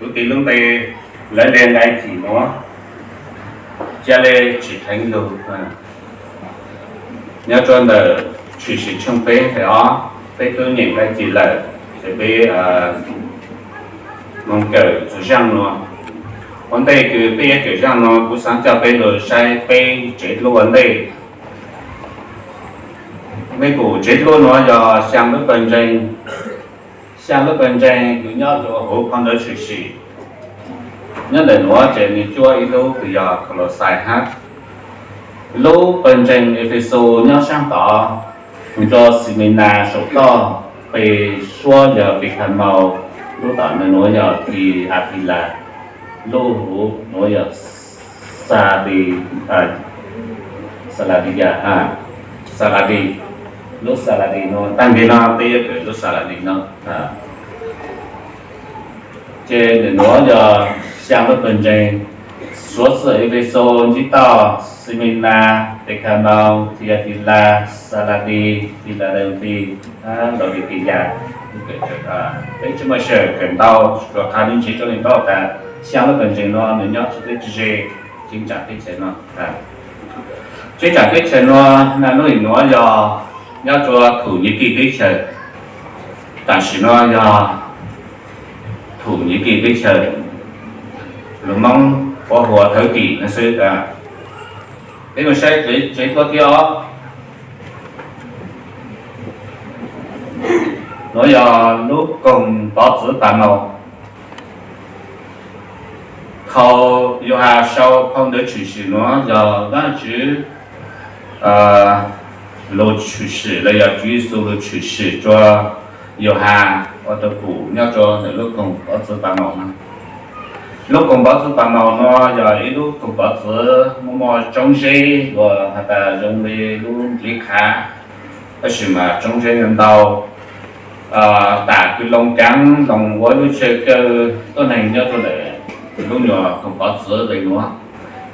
Kuv tis lub npe lawv li nqai cim nuav, ca le tsim dheev lug. Nyob rua ntawm Tshwm Sim tshooj peb nqai ob, peb tub nyeem nqai cim lawm, ces peb moog kawm txug zaaj nuav. Ua ntej kws peb yuav kawm zaaj nuav, kuv xaav coj peb lug saib peb tsev dluab ua ntej. Mej pum tsev dluab nuav yog xyaa lub pawg ntseeg, xyaa lub pawg ntseeg kws nyob rua huv phau ntawv Tshwm Sim. Nyob ntawm nuav ces nwg cuab ib lub kws yog Kaulauxais hab. Lub pawg ntseeg Efexus nyob saab tod, nrug Ximinas saum toj, peg suab yog Pekamaus, lub tom nuav yog Tiatilais, lub huv nuav yog Xaladi, Xaladi, Xaladi, lub Xaladi nuav. Taag kis no peb yuav kawm lub Xaladi no. Ces ntawm nuav yog xyaa lub pawg ntseeg, suav txij Efexus ntsib tau Ximinas, Pekamaus, Tiatilais, Xaladi, Filadelfis, Laodikiyas. Peb tsi muaj sij hawm kawm ntau, rua qhov nwg ntsib rua leej paub tas xyaa lub pawg ntseeg nuav nwg nyob tsi teb tsi ze tseeb tsaam teb chaws no. Tseeb tsaam teb chaws nuav, naj nub nim nuav yog nyob rua Thum Nyas Kis teb chaws. Tam sim no yog Thum Nyas Kis teb chaws, lug Moob puab hu ua Thawv Kis no xwb. Peb moog saib tsev dluab thib ob. Nuav yog lub koog pov txwv Pamaus. Thaus Yauhas sau phau ntawv Tshwm Sim nuav yog Vaajtswv lug tshwm sim los yog Tswv Yexus lug tshwm sim rua Yauhas ua tug pum nyob rua ntawm lub koog pov txwv Pamaus no. Lub koog pov txwv Pamaus nuav yog ib lub koog pov txwv muaj muaj tsoob zeb uas has tas zoo li lub nplij qhav, tab sis mas tsoob zeb ntau, tam kws loo caav loo ua lub chaw kaw tuab neeg nyob rua ntawm lub nyuas koog pov txwv le nuav.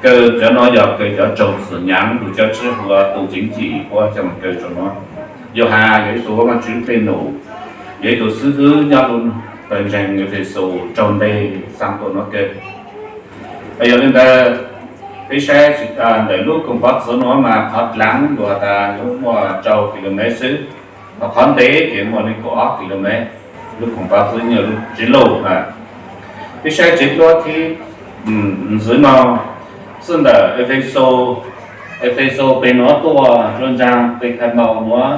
Kaw cov nuav yog kaw cov raug txim nyaav lug cov tswv huv tus ceev cim puab coj moog kaw rua nuav. Yauhas yog ib tug Vaajtswv dlej num, yog ib tug xib hwb nyob lub pawg ntseeg Efexus raug ntes xaa tuam nuav kaw. Yog le ntawd, peb saib ntawm lub koog pov txwv nuav mas qhov dlaav lug has tas lub muaj rau kilomev xwb, ho qhov ntev ces muaj li kaum ob kilomev. Lub koog pov txwv nyuas lub tsev luj. Peb saib tsev dluab thib ntxwv no, txij ntawm Efexus, Efexus peg nuav tuaj rua ntsaag Pekamaus nuav,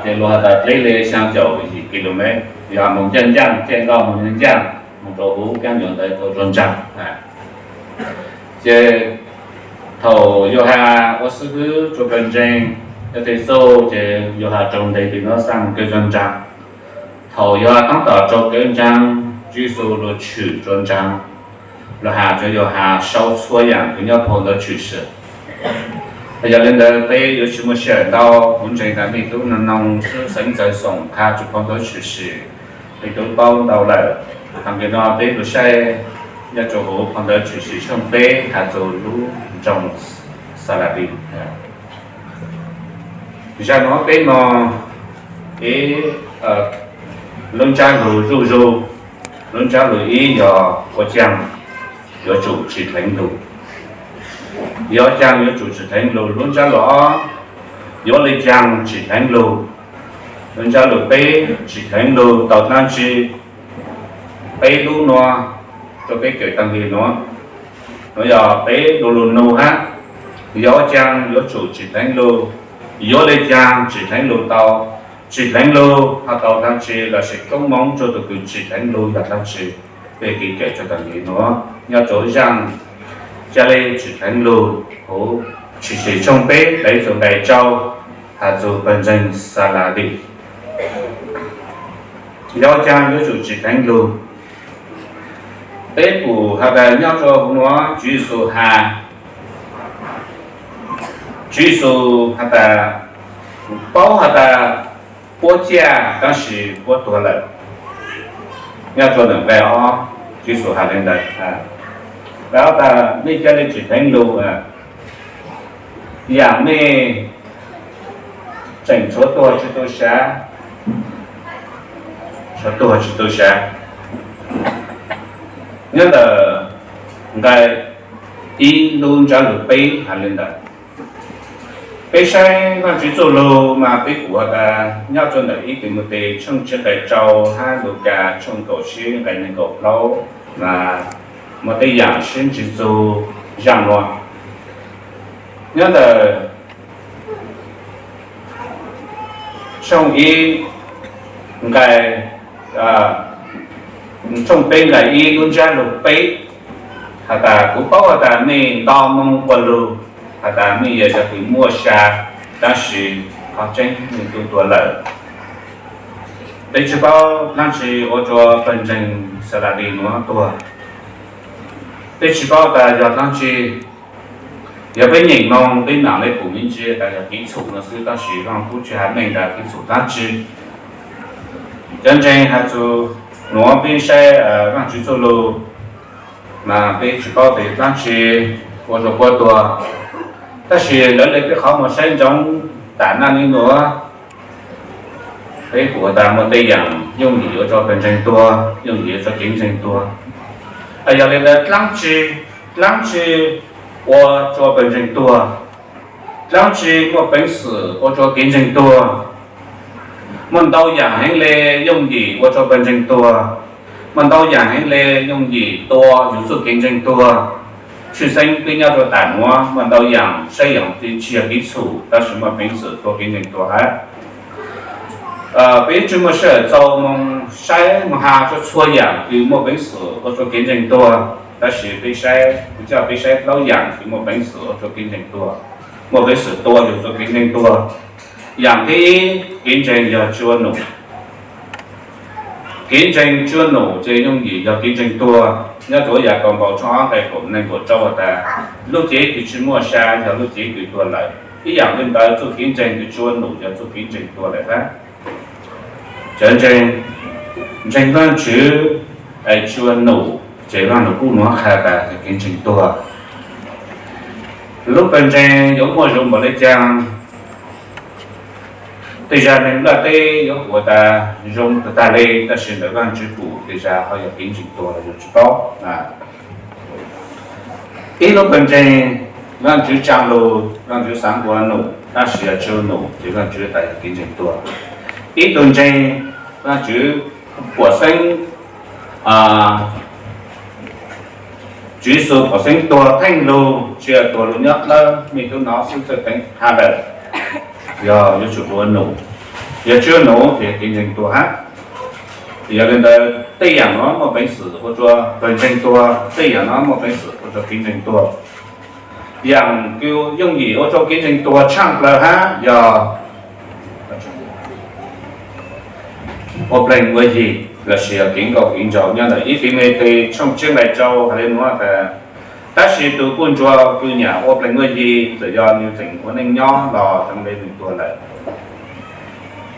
ces lug has tas dleb le xyaa caum yim kilomev, yog moog ncaaj ncaaj, caij nkoj moog ncaaj ncaaj, moog rua huv kaab nyuas ntawd tau rua ntsaag. Ces thaum Yauhas ua xib hwb rua pawg ntseeg Efexus ces Yauhas raug ntes peg nuav xaa moog kaw rua ntsaag. Thaum Yauhas taab tom raug kaw ntsaag, Tswv Yexus lug tshwm rua ntsaag, lug has rua Yauhas sau txhua yaam kws nyob phau ntawv Tshwm Sim. Yog le ntawd peb yuav tsi muaj sij hawm ntau, kuv ntseeg tas mej tub noog noog xwb, xeev ntxawv xoom qha tsuas phau ntawv Tshwm Sim, mej tub paub ntau lawm. Taag kis no peb lug saib nyob rua huv phau ntawv Tshwm Sim tshooj peb has txug lub nroog Xaladis. Zaj nuav peb moog ib lub ntsab lug zuj zug. Lub ntsab lug ib yog ua caag yuav tsum tsim dheev lug. Yog caag yuav tsum tsim dheev lug. Lub ntsab lug ob, yuav le caag tsim dheev lug. Lub ntsab lug peb, tsim dheev lug tau dlaab tsi? Peb lub nuav, rua peb kawm taag kis nuav, nuav yog peb lu lug nug hab. Yog ua caag yuav tsum tsim dheev lug? Yuav le caag tsim dheev lug tau? Tsim dheev lug ho tau dlaab tsi lossis koob moov rua tug kws tsim dheev lug yog dlaab tsi? Peb kawm rua taag kis nuav nyob rua zaaj ca le tsim dheev lug huv Tshwm Sim tshooj peb, peb txug nqai rau, has txug pawg ntseeg Xaladis. Yog ua caag yuav tsum tsim dheev lug? Peb pum has tas nyob rua huv nuav Tswv Yexus has, Tswv Yexus has tas, paub has tas puab ciaj tab sis puab tuag lawm. Nyob rua ntawm nqai ob, Tswv Yexus has le ntawd. Nqai ob tas mej ca le tsim dheev lug, yaam mej tseem tshuav tuag tsi tu sav, tshuav tuag tsi tu sav. Nyob ntawm nqai ib lub ntsiab lus peb hais li ntawd. Peb saib Vajtswv txuj lug mas peb pum has tas nyob rua ntawm ib Timuti tshooj tsib nqai rau hab Lukas tshooj kaum tsib nqai neeg nkaum plaub mas muaj tej yaam sib ntsig txug zaaj nua. Nyob ntawm tshooj ib nqai, tshooj peb nqai ib lub ntsiab lus peb has tas, kuv paub has tas mej nto moo ua lug, has tas mej yog cov kws muaj sa, tab sis qhov tseeb mej tub tuag lawm. Peb tsi paub dlaab tsi ua rua pawg ntseeg Xaladis nuav tuag. Peb tsi paub tas yog dlaab tsi. Yog peb nyeem moo peb mam le pum me ntsis tas yog kev txhum nuav xwb, tab sis Vaaj kuj tsi has meej tas kev txhum dlaab tsi. Cov ntseeg has txug nuav peb saib Vaajtswv txuj lug mas peb tsi paub tas yog dlaab tsi ua rua puab tuag. Tab sis lawv le peb qhov muag saib ntsoov tas naj nub nuav peb pum tas muaj tej yaam yooj yim ua rua pawg ntseeg tuag, yooj yim ua rua kev ntseeg tuag. Yog le ntawd dlaab tsi, dlaab tsi ua rua pawg ntseeg tuag? Dlaab tsi muaj peev xwm ua rua kev ntseeg tuag? Muaj ntau yaam heev le yooj yim ua rua pawg ntseeg tuag. Muaj ntau yaam heev le yooj yim tua yug txuj kev ntseeg tuag. Tshwj xeeb peb nyob rua tam nuav muaj ntau yaam saib yaam tsi yog kev txhum tab sis muaj peev xwm tua kev ntseeg tuag hab. Peb tsi muaj sij hawm txaus moog saib moog has rua txhua yaam kws muaj peev xwm ua rua kev ntseeg tuag, tab sis peb saib, kuv coj peb saib plaub yaam kws muaj peev xwm ua rua kev ntseeg tuag, muaj peev xwm tua yug txuj kev ntseeg tuag. Yaam thib ib, kev ntseeg yog tsua num. Kev ntseeg tsua num ces yooj yim yog kev ntseeg tuag. Nyob rua Yakaunpaus tshooj ob nqai kaum neeg kaum rau has tas, lub cev kws tsi muaj sa yog lub cev kws tuag lawm. Ib yaam le ntawd txuj kev ntseeg kws tsua num yog txuj kev ntseeg tuag lawm hab. Cov ntseeg, ntseeg Vaajtswv es tsua num ces Vaaj Lug Kub nuav qha tas yog kev ntseeg tuag. Lub pawg ntseeg yuav muaj zoo npaum le caag, tej zag neeg nplaj teb yuav pum tas zoo tag tag le, tab sis ntawm Vaajtswv pum tej zag ho yog kev ntseeg tuag los yog tsi paub. Ib lub pawg ntseeg, Vaajtswv tsaa lug, Vaajtswv xaav nqua num, tab sis yog tsi ua num ces Vaajtswv tas yog kev ntseeg tuag. Ib tug ntseeg, Vaajtswv puam xeeb, Tswv Yexus puam xeeb tuag theej lug, tsi yog tuag lug nyob dlawb, mej tub nov xwb txawj teev ha lawm, yog yuav tsum ua num. Yog tsi ua num ces yog kev ntseeg tuag hab. Yog le ntawd tej yaam nuav muaj peev xwm ua rua pawg ntseeg tuag, tej yaam nuav muaj peev xwm ua rua kev ntseeg tuag. Yaam kws yooj yim ua rua kev ntseeg tuag tshaaj plawg hab yog ua pleeg ua yig lossis yog kev nkauj kev nraug. Nyob ntawm ib Timuti tshooj tsib nqai rau has le nuav tas, tab sis tug puj ntsuag kws nyam ua pleeg ua yig txawm yog nwg tseem ua neej nyob los zoo le nwg tuag lawm.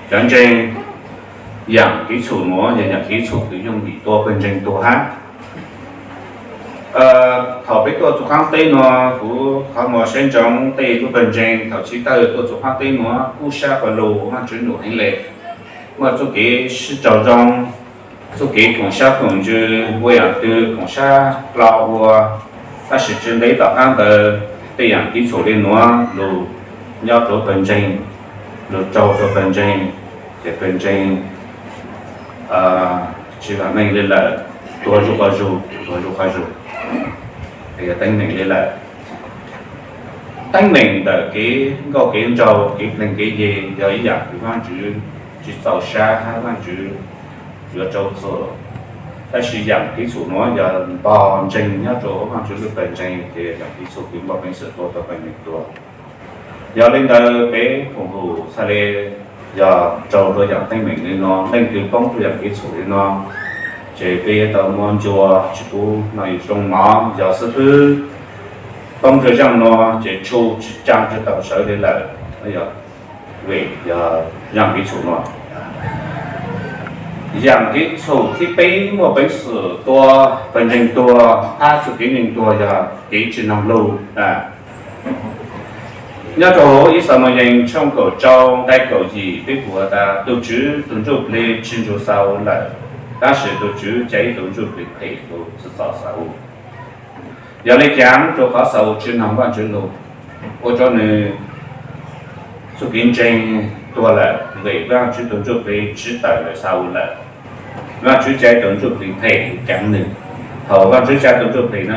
Cov ntseeg, yaam kev txhum nuav yog yaam kev txhum kws yooj yim tua pawg ntseeg tuag hab. Thaum peb tuaj txug qaab teb nuav, kuv qhov muag saib ntsoov tej lub pawg ntseeg thaum chiv tawg tuaj txug qaab teb nuav kub sab pawg lug Vaajtswv num heev le, muaj txuj kev sib raug zoo, txuj kev koom sab koom ntsws, ua yaam twg koom sab dlhau ua. Tab sis tsi ntev tom qaab ntawd tej yaam kev txhum le nuav lug nyob rua pawg ntseeg, lug raug rua pawg ntseeg, ces pawg ntseeg tsi vam meej le lawm, tuag zuj quas zug, tuag zuj quas zug, yog teeb meem le lawm. Teeb meem ntawm kev nkauj kev nraug, kev pleeg kev yig yog ib yaam kws Vaajtswv tsi txaus sab hab Vaajtswv yuav rau txim. Tab sis yaam kev txhum nuav yog npog ntseeg nyob rua Vaajtswv lub pawg ntseeg ces yaam kev txhum kws muaj peev xwm tua tau pawg ntseeg tuag. Yog le ntawd peb koom hum txhaj le yog raug rua yaam teeb meem le nuav, leej twg poob rua yaam kev txhum le nuav, ces peb yuav tau muab ncua tsi pub noj zoo mov. Yog xib fwb poob rua zaaj nuav ces tshu tsi tsaa tsi tau sawv le lawm, yog vim yog yaam kev txhum nuav. Yaam kev txhum thib peb muaj peev xwm tua pawg ntseeg tuag hab txuj kev ntseeg tuag yog kev tsi noog lug. Nyob rua huv ib Xamuyees tshooj kaum rau nqai kaum yim peb pum tas, tug Tswv tug Ntsujplig tsi nrug Xaus lawm. Tab sis tus Tswv ca ib tug ntsuj plig phem los txhim txom Xaus. Yog li cas? Rua qhov Xaus tsi noog Vaajtswv lug, ua rua nwg txuj kev ntseeg tuag lawm, vim Vaajtswv tug ntsuj plig tsi tawm ntawm Xaus lawm. Vaajtswv ca ib tug ntsuj plig phem caav nwg. Thaus Vaajtswv ca tug ntsuj plig,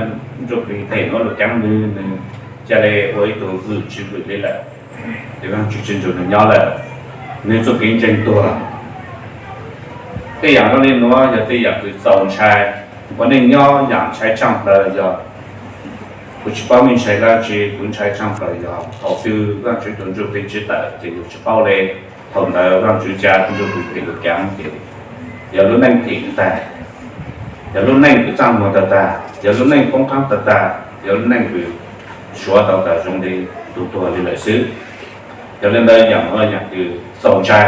ntsuj plig phem nuav lug caav nwg, nwg ca le ua ib tug vwm tsi vwm le lawm. Ces Vaajtswv tsi nrug nwg nyob lawm, nwg txuj kev ntseeg tuag. Tej yaam zoo le nuav yog tej yaam kws txaus ntshai. Ua neej nyob yaam ntshai tshaaj plawg yog, kuv tsi paub mej ntshai dlaab tsi, kuv ntshai tshaaj plawg yog thaus twg Vaajtswv tug ntsuj plig tsi tawm ces yug tsi paub le. Thaus ntawd Vaajtswv ca tug ntsuj plig phem lug caav ces yog lub neej phem tag, yog lub neej kws txaaj muag tag tag, yog lub neej poob qaab tag tag, yog lub neej kws suav tau tas zoo le tug tuag le lawm xwb. Yog le ntawd yaam nuav yaam kws txaus ntshai,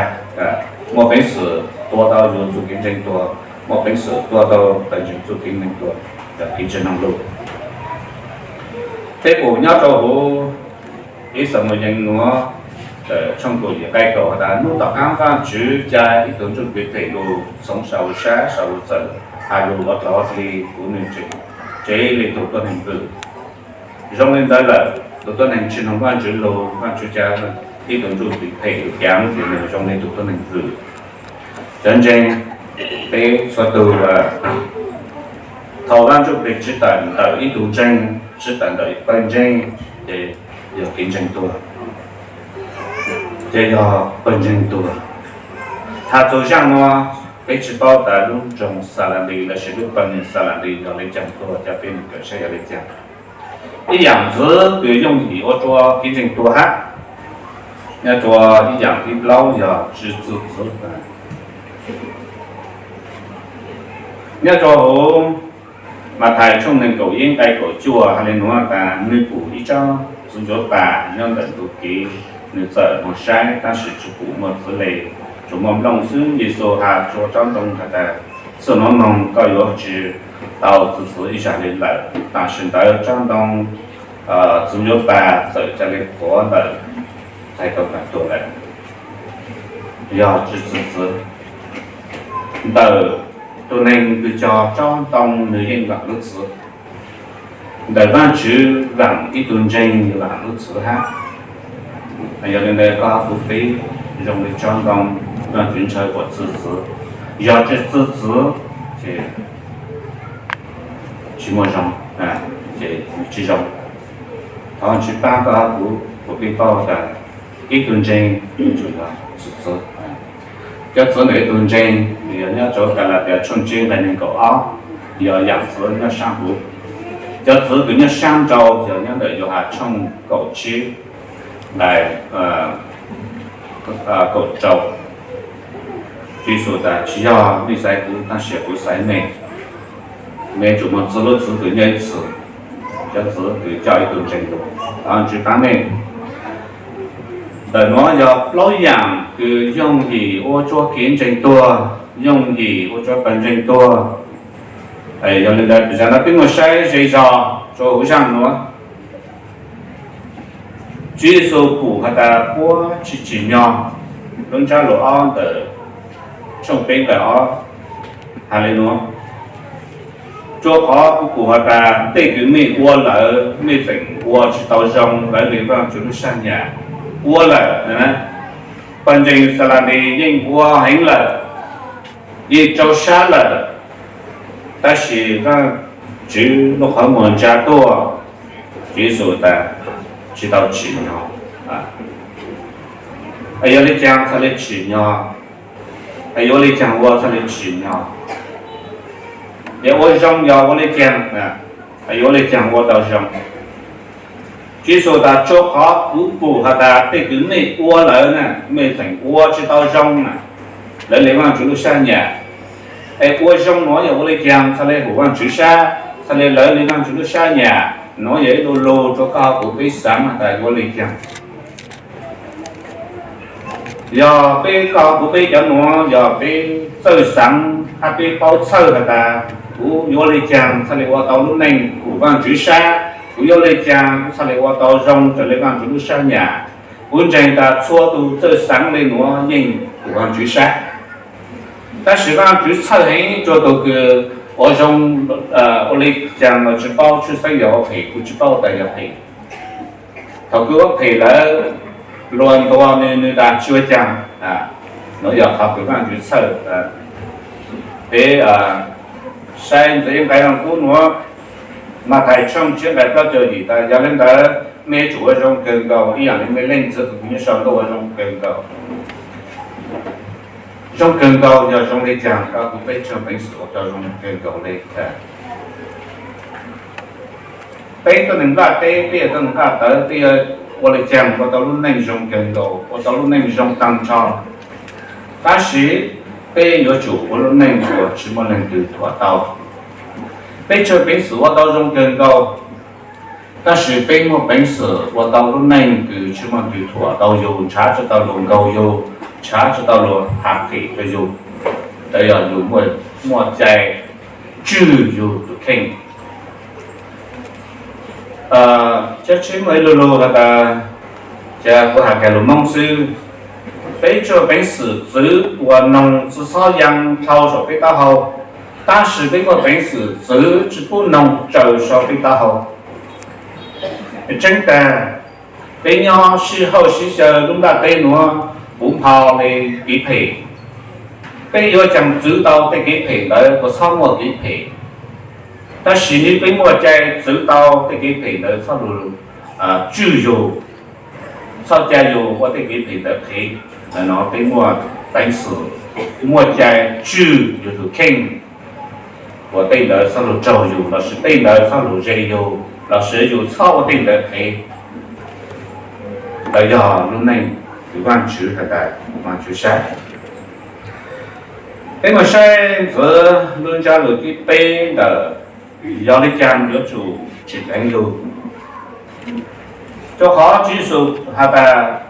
muaj peev xwm tua tau yug txuj kev ntseeg tuag, muaj peev xwm tua tau tas yug txuj kev ntseeg tuag, yog kev tsi noog lug. Peb pum nyob rua huv ib Xamuyees nuav, tshooj kaum yim nqai kaum has tas, nub tom qaab Vaajtswv ca ib tug ntsuj plig phem lug xoov Xaus sab, Xaus txawm has lug ua dlov dlig kuv nwg tsev le tug tuab neeg vwm. Zoo le ntawd lawm, tug tuab neeg tsi noog Vaajtswv lug, Vaajtswv ca ib tug ntsuj plig phem lug caav ces nwg zoo le tug tuab neeg vwm. Cov ntseeg, peb txhua tug, thaus Vaaj Ntsuj Plig tsi tawm ntawm ib tug ntseeg, tsi tawm ntawm pawg ntseeg, ces yog kev ntseeg tuag, ces yog pawg ntseeg tuag. Has txug zaaj nuav, peb tsi paub tas lub nroog Xalantis lossis lub pawg neeg Xalantis yog le caag tuag, ca peb nwg kawm saib yog le caag. Ib yaam ntxiv kws yooj yim ua rua kev ntseeg tuag hab, nyob rua ib yaam thib plaub yog tsi txwv txwv. Nyob rua huv Mathais tshooj neeg kaum ib nqai kaum cuaj has le nuav tas, nwg pum ib tsob txiv ncuav pas nyob ntawm ntug kev, nwg txawm moog saib tab sis tsi pum muaj txwv le, tsuas muaj nplooj xwb. Yexus has rua tsob ntoo has tas, txij nuav moog koj yuav tsi tau txwv txwv ib zag le lawm. Tam sim ntawd tsob ntoo txiv ncuav pas txawm ca le quav ntawm txhais tau tas tuag lawm, yog tsi txwv txwv. Ntawm tug neeg kws cog tsob ntoo nwg yeej vaam lub txwv. Ntawm Vaajtswv vaam ib tug ntseeg vaam lub txwv hab. Yog le ntawd koj kuv peb zoo le tsob ntoo Vaajtswv ntshaw kuas txwv txwv. Yog tsi txwv txwv ces tsi muaj zoo, ces tsi zoo. Thov Vaajtswv paab koj kuv, kuv peb paub tas ib tug ntseeg tsuas yog txwv txwv. Cov txwv ntawm ib tug ntseeg yog nyob rua Kalatias tshooj tsib nqai neeg kaum ob, yog yaam txwv nyob saab huv. Cov txwv kws nyob saab nrau yog nyob ntawm Yauhas tshooj kaum tsib nqai kaum rau. Tswv Yexus tas, tsi yog mej xaiv kuv tab sis kuv xaiv mej. Mej tsuas muaj txwv lub txwv kws nyob ib txhis. Cov txwv kws coj ib tug ntseeg lug, Vaajtswv paab mej. Ntawm nuav yog plaub yaam kws yooj yim ua rua kev ntseeg tuag, yooj yim ua rua pawg ntseeg tuag. Yog le ntawd, zag nuav peb muaj saib ze zog rua huv zaaj nuav. Tswv Yexus pum has tas puab tsi tsim nyog. Lub ntsab lus ob ntawm tshooj peb nqai ob has le nuav, rua qhov kuv pum has tas tej kws mej ua lawm mej tseem ua tsi tau zoo, lawv le Vaajtswv lub sab nyam ua lawm. Pawg ntseeg Xalantis yeej ua heev lawm, yeej rau sab lawm, tab sis Vaajtswv lub qhov muag ntsa tuaj. Tswv Yexus tas, tsi tau tsim nyog. Yog le caag txhad le tsim nyog? Yuav ua le caag ua txhad le tsim nyog? Yog ua zoo yog ua le caag? Yuav ua le caag ua tau zoo? Tswv Yexus tas, rua qhov kuv pum has tas tej kws mej ua lawm na, mej tseem ua tsi tau zoo na, lawv le Vaajtswv lub sab nyam. Es ua zoo nuav yog ua le caag txhad le hum Vaajtswv sab, txhad le lawv le Vaajtswv lub sab nyam? Nuav yog ib lu lug rua koj kuv peb xaav has tas yuav ua le caag. Yog peb koj kuv peb cov nuav yog peb txawj xaav hab peb paub txhawj has tas kuv yuav ua le caag txhad le ua tau lub neej hum Vaajtswv sab, kuv yuav ua le caag kuv txhad le ua tau zoo raws le Vaajtswv lub sab nyam. Kuv ntseeg tas txhua tug txawj xaav le nuav yeej hum Vaajtswv sab. Tab sis Vaajtswv txhawj heev rua tug kws ua zoo, ua le caag los tsi paub, tshwj xeeb yog ua phem, kuv tsi paub tas yog phem. Thaum kws ua phem lawm, luag ntuas nwg, nwg dag tsi ua caag. Nuav yog qhov kws Vaajtswv txhawj. Peb saib ntxiv nqai Vaajtswv nuav, Mathais tshooj tsib nqai plaub caug yim tas, yog le ntawd mej yuav tsum ua zoo kawg nkaus ib yaam le mej Leej Txiv kws nyob sau ntuj ua zoo kawg nkaus. Zoo kawg nkaus yog zoo le caag, koj kuv peb tsawg peev xwm ua tau zoo kawg nkaus le caag? Peb tuab neeg nplaj teb, peb yog tuab neeg nplaj tawv, peb yuav ua le caag ua tau lub neej zoo kawg nkaus, ua tau lub neej zoo taag nrho? Tab sis peb yuav tsum ua lub neej uas tsi muaj leej twg thuam tau. Peb tsawg peev xwm ua tau zoo kawg nkaus, tab sis peb muaj peev xwm ua tau lub neej kws tsi muaj leej twg thuam tau yug, nrhav tsi tau luag nkaug yug, nrhav tsi tau luag has phem rua yug. Ntawd yog yug muaj cai tswj yug tus kheej. Tshiab tshiab muaj ib lu lug has tas, kuv has kag lus Moob xwb, peb tsawg peev xwm txwv uas noog tsi xob yaa dhau saum peb taub hau, tab sis peb muaj peev xwm txwv tsi pub noog tsaws saum peb taub hau. Tseeb tag, peb nyob sib hawj sib xyaw lub nplaj teb nuav puv npho le kev phem. Peb yuav caag txwv tau tej kev phem ntawd kuas txhob muaj kev phem? Tab sis nwb peb muaj cai txwv tau tej kev phem ntawd txhob lug tswj yug, txhob ca yug ua tej kev phem ntawd qhev. Nuav peb muaj peev xwm, muaj cai tswj yug tus kheej, uas tej ntawd txhob lug raug yug lossis tej ntawd txhob lug ze yug lossis yug txhob ua tej ntawd qhev. Ntawd yog lub neej kws Vaajtswv has tas, Vaajtswv saib. Peb muaj saib ntxiv lub ntsab lug thib peb ntawm yog le caag yuav tsum tsim dheev lug. Rua qhov Tswv Yexus has tas,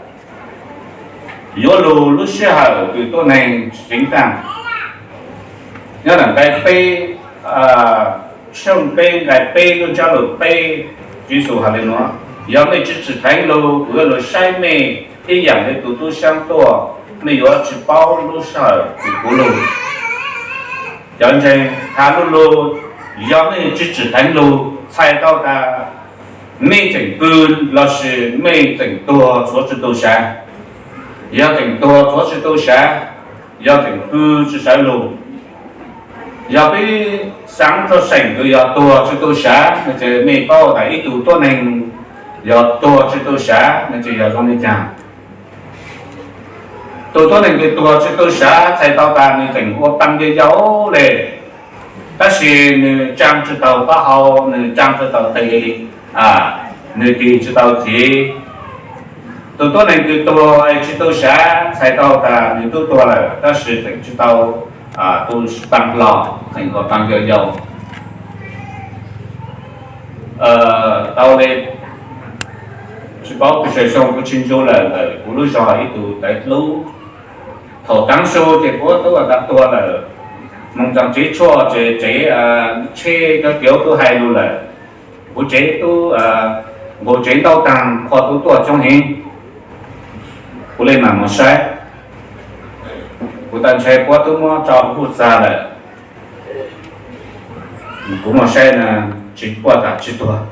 yuav lug lub sij hawm kws tuab neeg tseev taag. Nyob ntawm nqai peb, tshooj peb nqai peb lub ntsab lug peb, Tswv Yexus has le nuav, yog mej tsi tsim dheev lug, kuv yuav lug saib mej ib yaam le tug tub saab tuaj, mej yuav tsi paub lub sij hawm kws kuv lug. Cov ntseeg has lu lug, yog mej tsi tsim dheev lug txhais tau tas mej tseem pw lossis mej tseem tuag tshuav tsi tu sav. Yog tseem tuag tshuav tsi tu sav, yog tseem pw tsi sawv lug. Yog peb xaav rua seem kws yog tuag tsi tu sav, no ces mej paub tas ib tug tuab neeg yog tuag tsi tu sav no ces yog zoo le caag. Tug tuab neeg kws tuag tsi tu sav txhais tau tas nwg tseem ua paa yau yau le, tab sis nwg tsaa tsi tau taub hau, nwg tsaa tsi tau qe, nwg tig tsi tau cev. Tug tuab neeg kws tuag tsi tu sav txhais tau tas nwg tub tuag lawm tab sis tseem tsi tau tu paa los, tseem ua paa yau yau. Tau le, tsi paub kuv xyoo kuv tsi ntsu lawm, ntawm kuv lub zog ib tug tawv dlub. Thaum taav su ces puab tub tas tuag lawm, moog txog tsev tshuaj ces tsev tsheb cov tiav tub hais lug lawm, kuv tsev tub nqus tsev ntaub taag, qhua tub tuaj coob heev. Kuv le maam moog saib, kuv tas ntshai puab tub muab tso huv txag lawm. Kuv moog saib na, tsi, puab tas tsi tuag.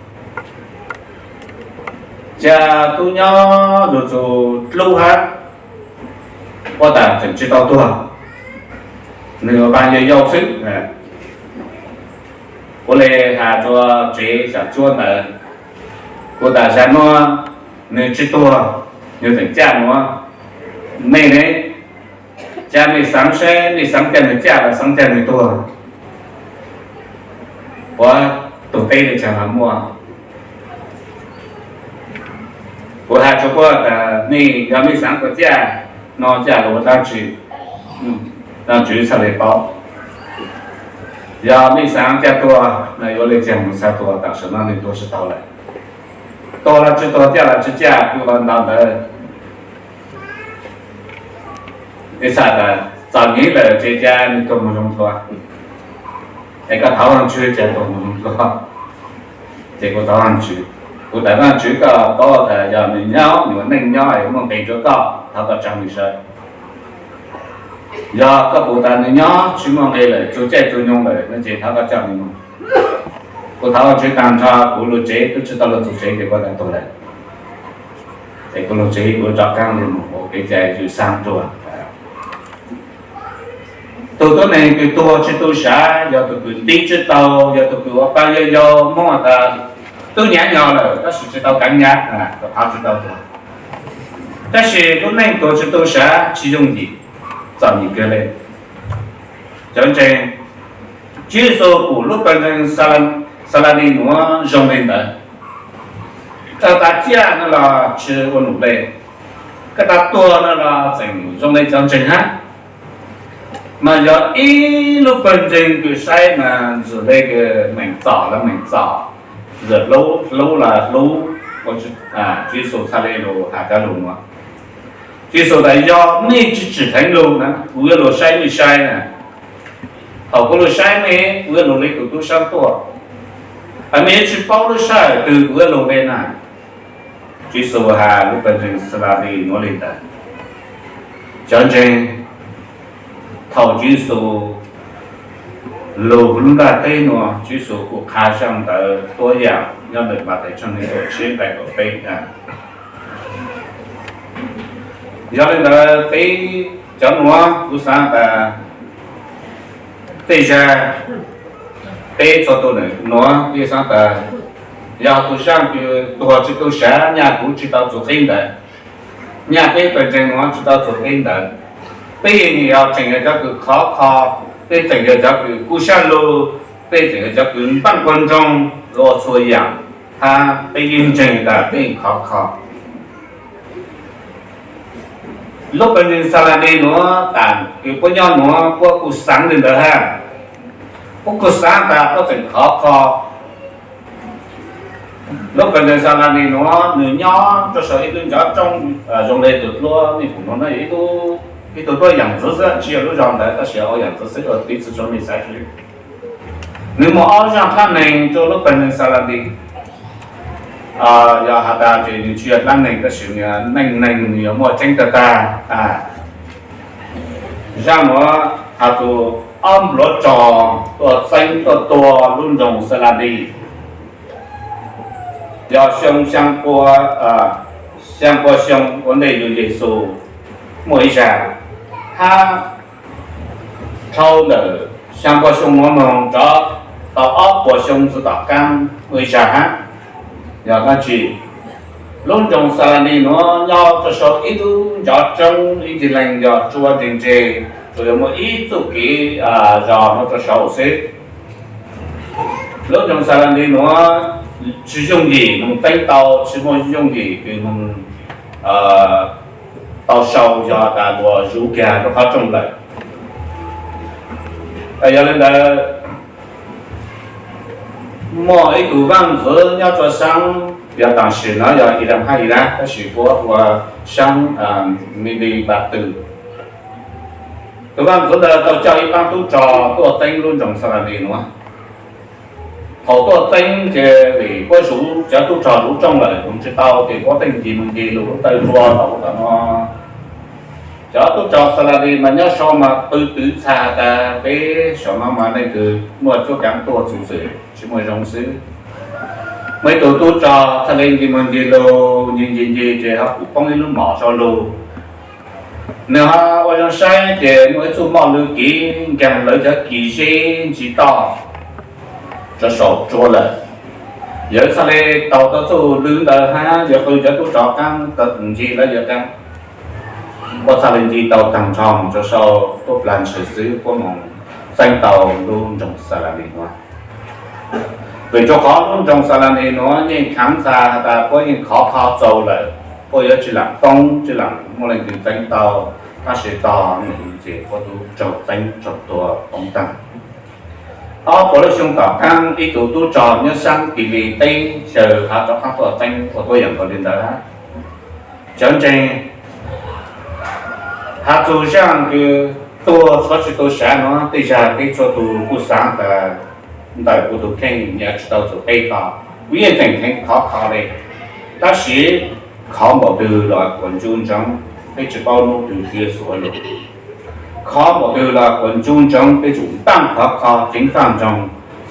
Ca tub nyob lug txug dlub hab, puab tas tseem tsi tau tuag, nwg ua paa yau yau xwb. Kuv le has rua tsev xyaam cuab ntawd, kuv tas zag nuav nwg tsi tuag, nwg tseem caj nuav, mej ne, ca mej xaav saib, mej xaav ca nwg caj los xaav ca nwg tuag? Puab tug teb le caag los muaj? Kuv has rua puab tas mej, yog mej xaav ca caj, no caj lug ua dlaab tsi? Vaajtswv txhaj le paub. Yog mej xaav ca tuag, no yuav le caag moog xaav tuag? Tam sim no nwg tuag tsi tau lawm. Tuag los tsi tuag, caj los tsi caj, kuv ua ntawd ntawd. Ib txha tas txom nyem lawm ces ca nwg tuag moog zoo dlua, es koj thov Vaajtswv ca tuag moog zoo dlua. Ces kuv thov Vaajtswv, kuv tas Vaajtswv, koj paub tas yog nwg nyob, nwg ua neej nyob es muaj nqe rua koj, thov koj tsaa nwg sawv. Yog koj pum tas nws nyob tsis muaj nqi lawm, txug caij txug nyoog lawm no ces thov koj coj nws mus. Kuv thov Vajtswv tag nrho, kuv lug tsev twb tsis tau lug txug tsev ces kuv tau tuag lawm. Es kuv lug tsev kuv rov qaab lug mus ua kev cai ywj xaab dua. Tug tuab neeg kws tuag tsis tu sav, yog tug kws nti tsis tau, yog tug kws ua pa yau yau muab tas tub nyav nyo lawm tab sis tsis tau kaav nyav, rau qhov tsis tau tuag. Tab sis lub neej tuag tsis tu sav tsis yooj yim, txom nyem kawg le. Cov ntseeg, Tswv Yexus pum lub pawg ntseeg Xaladis nuav zoo le ntawd. Koj tas ciaj no los tsis ua num le, koj tas tuag no los tseem zoo le cov ntseeg hab. Mas yog ib lub pawg ntseeg kws saib mas zoo le kws meem txom los meem txom, hlub los hlub. Tswv Yexus txhad le lug has cov lug nuav. Tswv Yexus tas yog mej tsis tsim dheev lug na, kuv yuav lug saib mej saib na. Thaum kuv lug saib mej, kuv yuav lug le tug tub sab tuaj, mej yuav tsis paub lub sab hawm twg kuv yuav lug le na. Tswv Yexus has lub pawg ntseeg Xaladis nuav le ntawd. Cov ntseeg, thaum Tswv Yexus lug lub nplaj teb nuav, Tswv Yexus kuj qha zaj ntawd tuab yaam nyob ntawm Mathais tshooj neeg kaum tsib nqai kaum peb. Yog le ntawd peb cov nuav kuv xaav tas tej zag peb txhua tus nuav peb xaav tas yog tus zaaj kws tuag tsis tu sav, nyaj kuv tsis tau txug qib ntawd, nyaj peb pawg ntseeg nuav tsis tau txug qib ntawd. Peb yeej yog tseem yog cov kws khov kho, peb tseem yog cov kws kub sab lug, peb tseem yog cov kws npaaj npuag nroog ua txhua yaam, hab peb yeej ntseeg tas peb yeej khov kho. Lub pawg ntseeg Xaladis nuav tas kws puab nyob nuav puab kuj xaav le ntawd hab, puab kuj xaav tas puab tseem khov kho. Lub pawg ntseeg Xaladis nuav nwg nyob rua sau ib lub ncov roob zoo le tug duab mej pum nuav, ib tug duab yaam ntxwv xwb, tsis yog lub zog ntawd tab sis ua yaam ntxwv xwb, ua piv txwv rua mej xaav. Nwg muaj ob zaaj dlaab neeg rua lub pawg ntseeg Xaladis. Yog has tas ces nwg tsis yog dlaab neeg tab sis neej neeg nwg yog muaj tseeb tag tag. Zaaj nuav has txug ob npluav rog tuaj txeeb tuaj tua lub nroog Xaladis. Yog xyoo xyaa pua, xyaa pua xyoo ua ntej yug Yexus muaj ib zag, hab dhau ntawm xyaa pua xyoo nuav moog rov tau ob puas xyoo txug tom qaab muaj ib zag hab. Yog dlaab tsi? Lub nroog Xaladis nuav nyob rua sau ib lub ncov roob ib ncig leej yog tsua ntseg ntseg, tsuas yog muaj ib txuj kev zog nuav rua sau xwb. Lub nroog Xaladis nuav tsis yooj yim moog txeeb tau, tsis muaj yooj yim kws moog tau sau, yog tas luas zuv kag rua qhov rooj lawm. Yog le ntawd, muaj ib tug vaaj ntxwv nyob rua saab, yog taam sim nuav yog Iran hab Iraq, tab sis puab ua saab Middle East twg. Tug vaaj ntxwv ntawd tau coj ib paab tub rog tuaj txeeb lub nroog Xaladis nuav. Thaum tuaj txeeb ces vim puab zuv cov tub rog zuv rooj lawm, zuv tsis tau ces puab pheej ncig moog ncig lug lub taw dlua tau tom no. Cov tub rog Xaladis mas nyob sau mas qw twv txha tas peb sau no mas leej twg muaj cuab kaav tuaj txug xwm tsis muaj zoo xwb. Muaj ib tug tub rog txhad le ncig moog ncig lug ncig ncig ncig ces ho kuj poob ib lub mom sau lug. Nwg ho ua zoo saib ces muaj ib txuj moj lw kiv nkaag lawv cov kis zeb ntsis toj rua saum tsua lawm. Yawg txhad le taug tau txuj lw ntawd hab yawg qw cov tub rog qaab ncig lawv yawg qaab. Puab txhad le ncig tau taag nrho moog rua sau tuab plag ntshaw xwb puab moog txeeb tau lub nroog Xaladis nuav. Vim rua qhov lub nroog Xaladis nuav yeej khaav txha has tas puab yeej khov kho txaus lawm, puab yuav tsis laam poob tsis laam muaj leej twg txeeb tau, tab sis tog nwg ces puab tub raug txeeb raug tua poob taag. Ob puas lub xyoo tom qaab ib tug tub rog nyob saab Kilis teb xyaw has rov qaab tuaj txeeb ua tuab yaam nkaus le ntawd. Cov ntseeg, has txug zaaj kws tuag tshuav tsis tu sav nuav, tej zag peb txhua tug kuj xaav tas ntawm kuv tug kheej nyav tsis tau txug peb tog, kuv yeej tseem kheev khov kho le. Tab sis khov npaum twg los kuas ncu ntsoov, peb tsis paub nub twg Tswv Yexus lug. Khov npaum twg los kuv ncu ntsoov peb tsum npaj khov kho ceev faj nroog,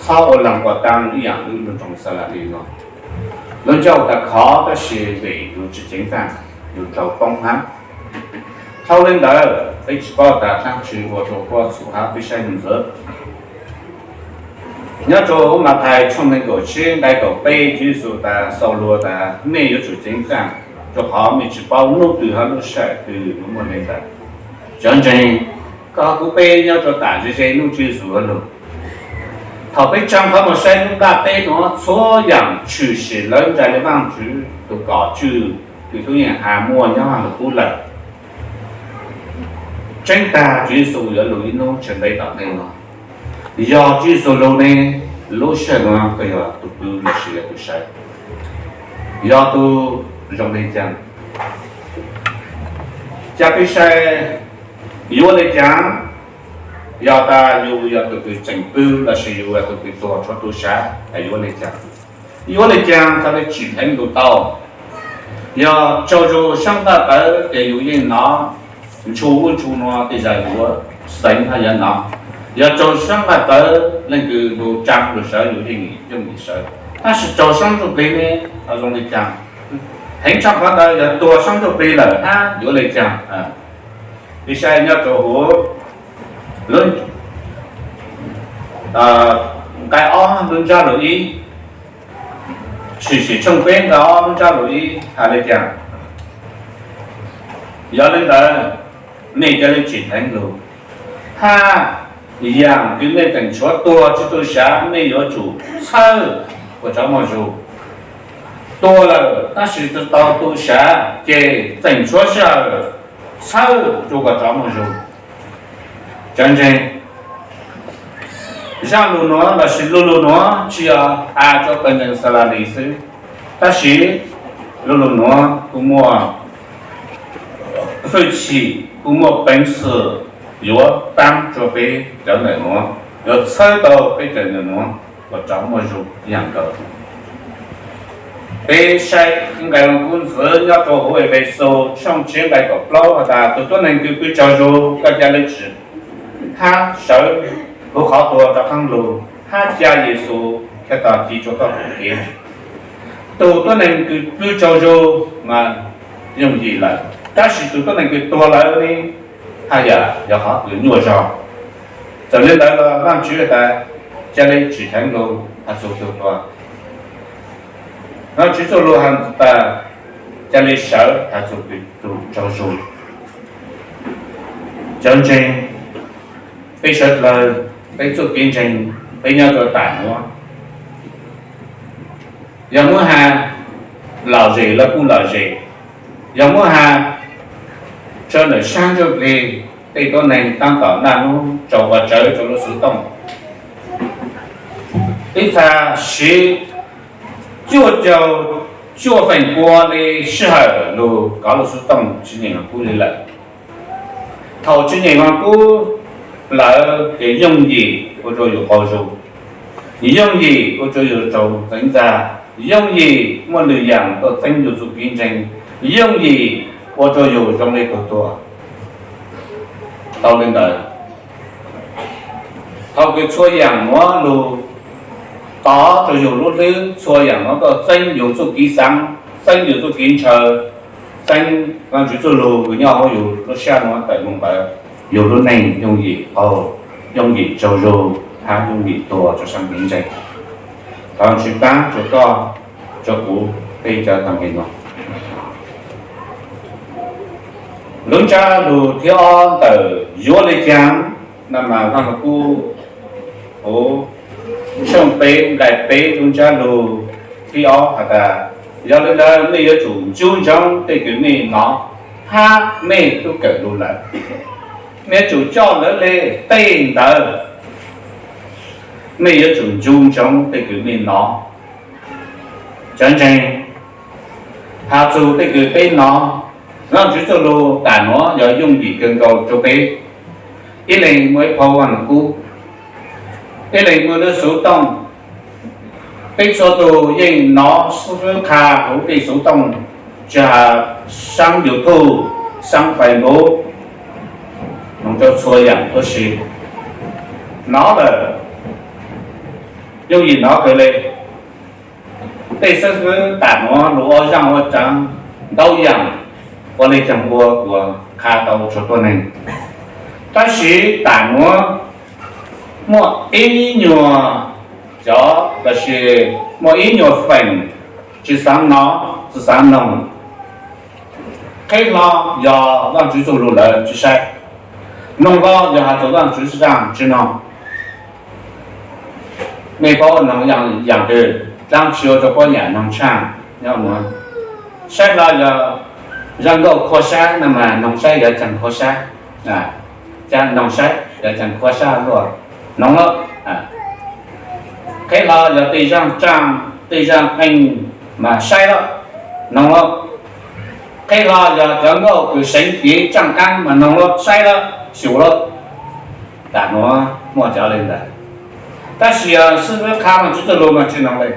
txhob ua laag quas taag ib yaam lub nroog Xas Las Lis no. Lub ncauj tas khov tab sis vim yus tsis ceev faj, yus raug poob hab. Thaum le ntawd peb tsis paub tas dlaab tsi ua rua huab txhum hab peb saib ntxwv. Nyob rua huv Mathais tshooj neeg nkaum tsib nqai kaum peb, Tswv Yexus tas, xaus lug tas, mej yuav tsum ceev faj, rua qhov mej tsis paub nub twg hab lub sij hawm twg yuav muaj le ntawd. Cov ntseeg, koj kuv peb nyob rua tam ze ze nub Tswv Yexus lug. Thaum peb tsaa qhov muag saib nub nqaj teb nuav, txhua yaam tshwm sim lawv nraim le Vaajtswv tug kom tswj, kws tub yeej has muaj nyob hab lug pub lawm. Tseeb tag Tswv Yexus yuav lug ib nub tseg ntev tom ntej no. Yog Tswv Yexus lug ne, lub sij hawm nuav koj yog tug pw lossis yog tug sawv? Yog tug zoo le caag? Ca peb saib, yuav ua le caag? Yog tas yus yog tug kws tseem pw lossis yus yog tug kws tuag tshuav tug sawv, yuav ua le caag? Yuav ua le caag txhad le tsim dheev lug tau? Yog tsaug zug saab nqaj tawv ces yus yeej nov, ntshu ub ntshu nuav tej zag yuav xeev hab yuav nov. Yog tsaug saab nqaj tawv leej twg lug tsaa lug sawv yus yeej yooj yim sawv. Tab sis tsaug saab ntsuj plig ne, zoo le caag? Heev tshaj qhov ntawd yog tuag saab ntsuj plig lawm hab yuav le caag? Peb saib nyob rua huv lub nqai ob lub ntsab lus ib, Tshwm Sim tshooj peb nqai ob lub ntsab lus ib has le caag? Yog le ntawd, mej ca le tsim dheev lug, hab yaam kws mej tseem tshuav tuag tshuav tug sawv mej yuav tsum txhawb kom tsov muaj zug. Tuag lawm tab sis tsi tau tug sawv ces tseem tshuav sij hawm txhawb rua kom tsov muaj zug. Cov ntseeg, zaj lug nuav lossis lu lug nuav tsi yog has rua pawg ntseeg Xas Las Lis xwb, tab sis lu lug nuav kuj muaj hwj chim, kuj muaj peev xwm yuav paab rua peb cov ntawm nuav, yuav txhawb tau peb cov ntawm nuav kom tsov muaj zug yaam nkaus. Peb saib nqai lug kub ntxiv nyob rua huv Efexus tshooj tshiab nqai kaum plaub has tas, tug tuab neeg kws pw tsaug zug koj ca le tsim hab sawv huv qhov tuag rov qaab lug hab ca Yexus ca tog ci rua txoj kev. Tug tuab neeg kws pw tsaug zug mas yooj yim lawm, tab sis tug tuab neeg kws tuag lawm ne, haj yam yog qhov kws nyuaj zog. Txawm le ntawd los Vaajtswv tas ca le tsim dheev lug has txug tug tuag. Vaajtswv txuj lug has tas ca le sawv has txug tug tsaug zug. Cov ntseeg, peb sawv dlawg, peb txuj kev ntseeg, peb nyob rua tam nuav, yog muab has lom zem los kuj lom zem, yog muab has tsua ntawm saab ntsuj plig, tej tuab neeg taab tom naj nub tsaug quas tsawv rua lub xuv tooj. Ib txha siv cuaj caug cuaj feem pua le sij hawm lug kov lub xuv tooj tsis nyeem Vaaj Kub le lawm. Thaum tsis nyeem Vaaj Kub lawm ces yooj yim ua rua yus qaug zug, yooj yim ua rua yus raug txeev ntxa, yooj yim muaj lwm yaam tuaj txeeb yus txuj kev ntseeg, yooj yim ua rua yus zoo le tug tuag. Tau le ntawd, thaum kws txhua yaam nuav lug tov rua yus lub hlwb, txhua yaam nuav tuaj txeeb yus txuj kev xaav, txeeb yus txuj kev ntshaw, txeeb Vaajtswv txuj lug kws nyob huv yus lub sab nuav tawm moog ntawd, yus lub neej yooj yim qaug, yooj yim tsaug zug hab yooj yim tuag rua saab kev ntseeg. Thov Vaajtswv paab rua koj, rua kuv, peb cov tag nqe nuav. Lub ntsab lug thib ob ntawm yuav le caag, naj mas Vaaj Lug Kub huv tshooj peb nqai peb lub ntsab lug thib ob has tas, yog le ntawd mej yuav tsum ncu ntsoov tej kws mej nov hab mej tub kawm lug lawm. Mej yuav tsum coj lawv le tej ntawd. Mej yuav tsum ncu ntsoov tej kws mej nov. Cov ntseeg, has txug tej kws peb nov, Vaajtswv txuj lug tam nuav yog yooj yim kawg nkaus rua peb. Ib leeg muaj ib phau Vaaj Lug Kub, ib leeg muaj lub xuv tooj. Peb txhua tug yeej nov xwb qha huv tej xuv tooj, tsi has saab YouTube, saab Facebook, moog rau txhua yam tuab si. Nov lawm, yooj yim nov kawg le. Tej xib fwb tam nuav lug ua zaaj ua tsaav ntau yaam, ua le caag ua kuas qha tau txhua tuab neeg. Tab sis tam nuav muaj ib nyuag cov, tab sis muaj ib nyuag feem tsi xaav nov tsi xaav noog. Qheb hlo yog Vaajtswv txuj lug lawv tsi saib, noog hlo yog has txug Vaajtswv zaaj tsi noog. Nej paub noog yaam twg dlaab tsi ua rua puab nyam noog tshaaj nyob nuav? Saib hlo yog zaj nkauj Qhua Sab no mas noog saib yog caag qhua sab, ca noog saib yog caag qhua sab luaj, noog lawm. Qheb hlo yog tej zaaj tsaaj tej zaaj qeej mas saib lawm, noog lawm. Qheb hlo yog cov nkauj kws seev cev tsaaj qaab mas noog lawm, saib lawm, xyum lawm. Tam nuav muaj cov le ntawd, tab sis yog xib fwb qha Vaajtswv txuj lug mas tsi noog le.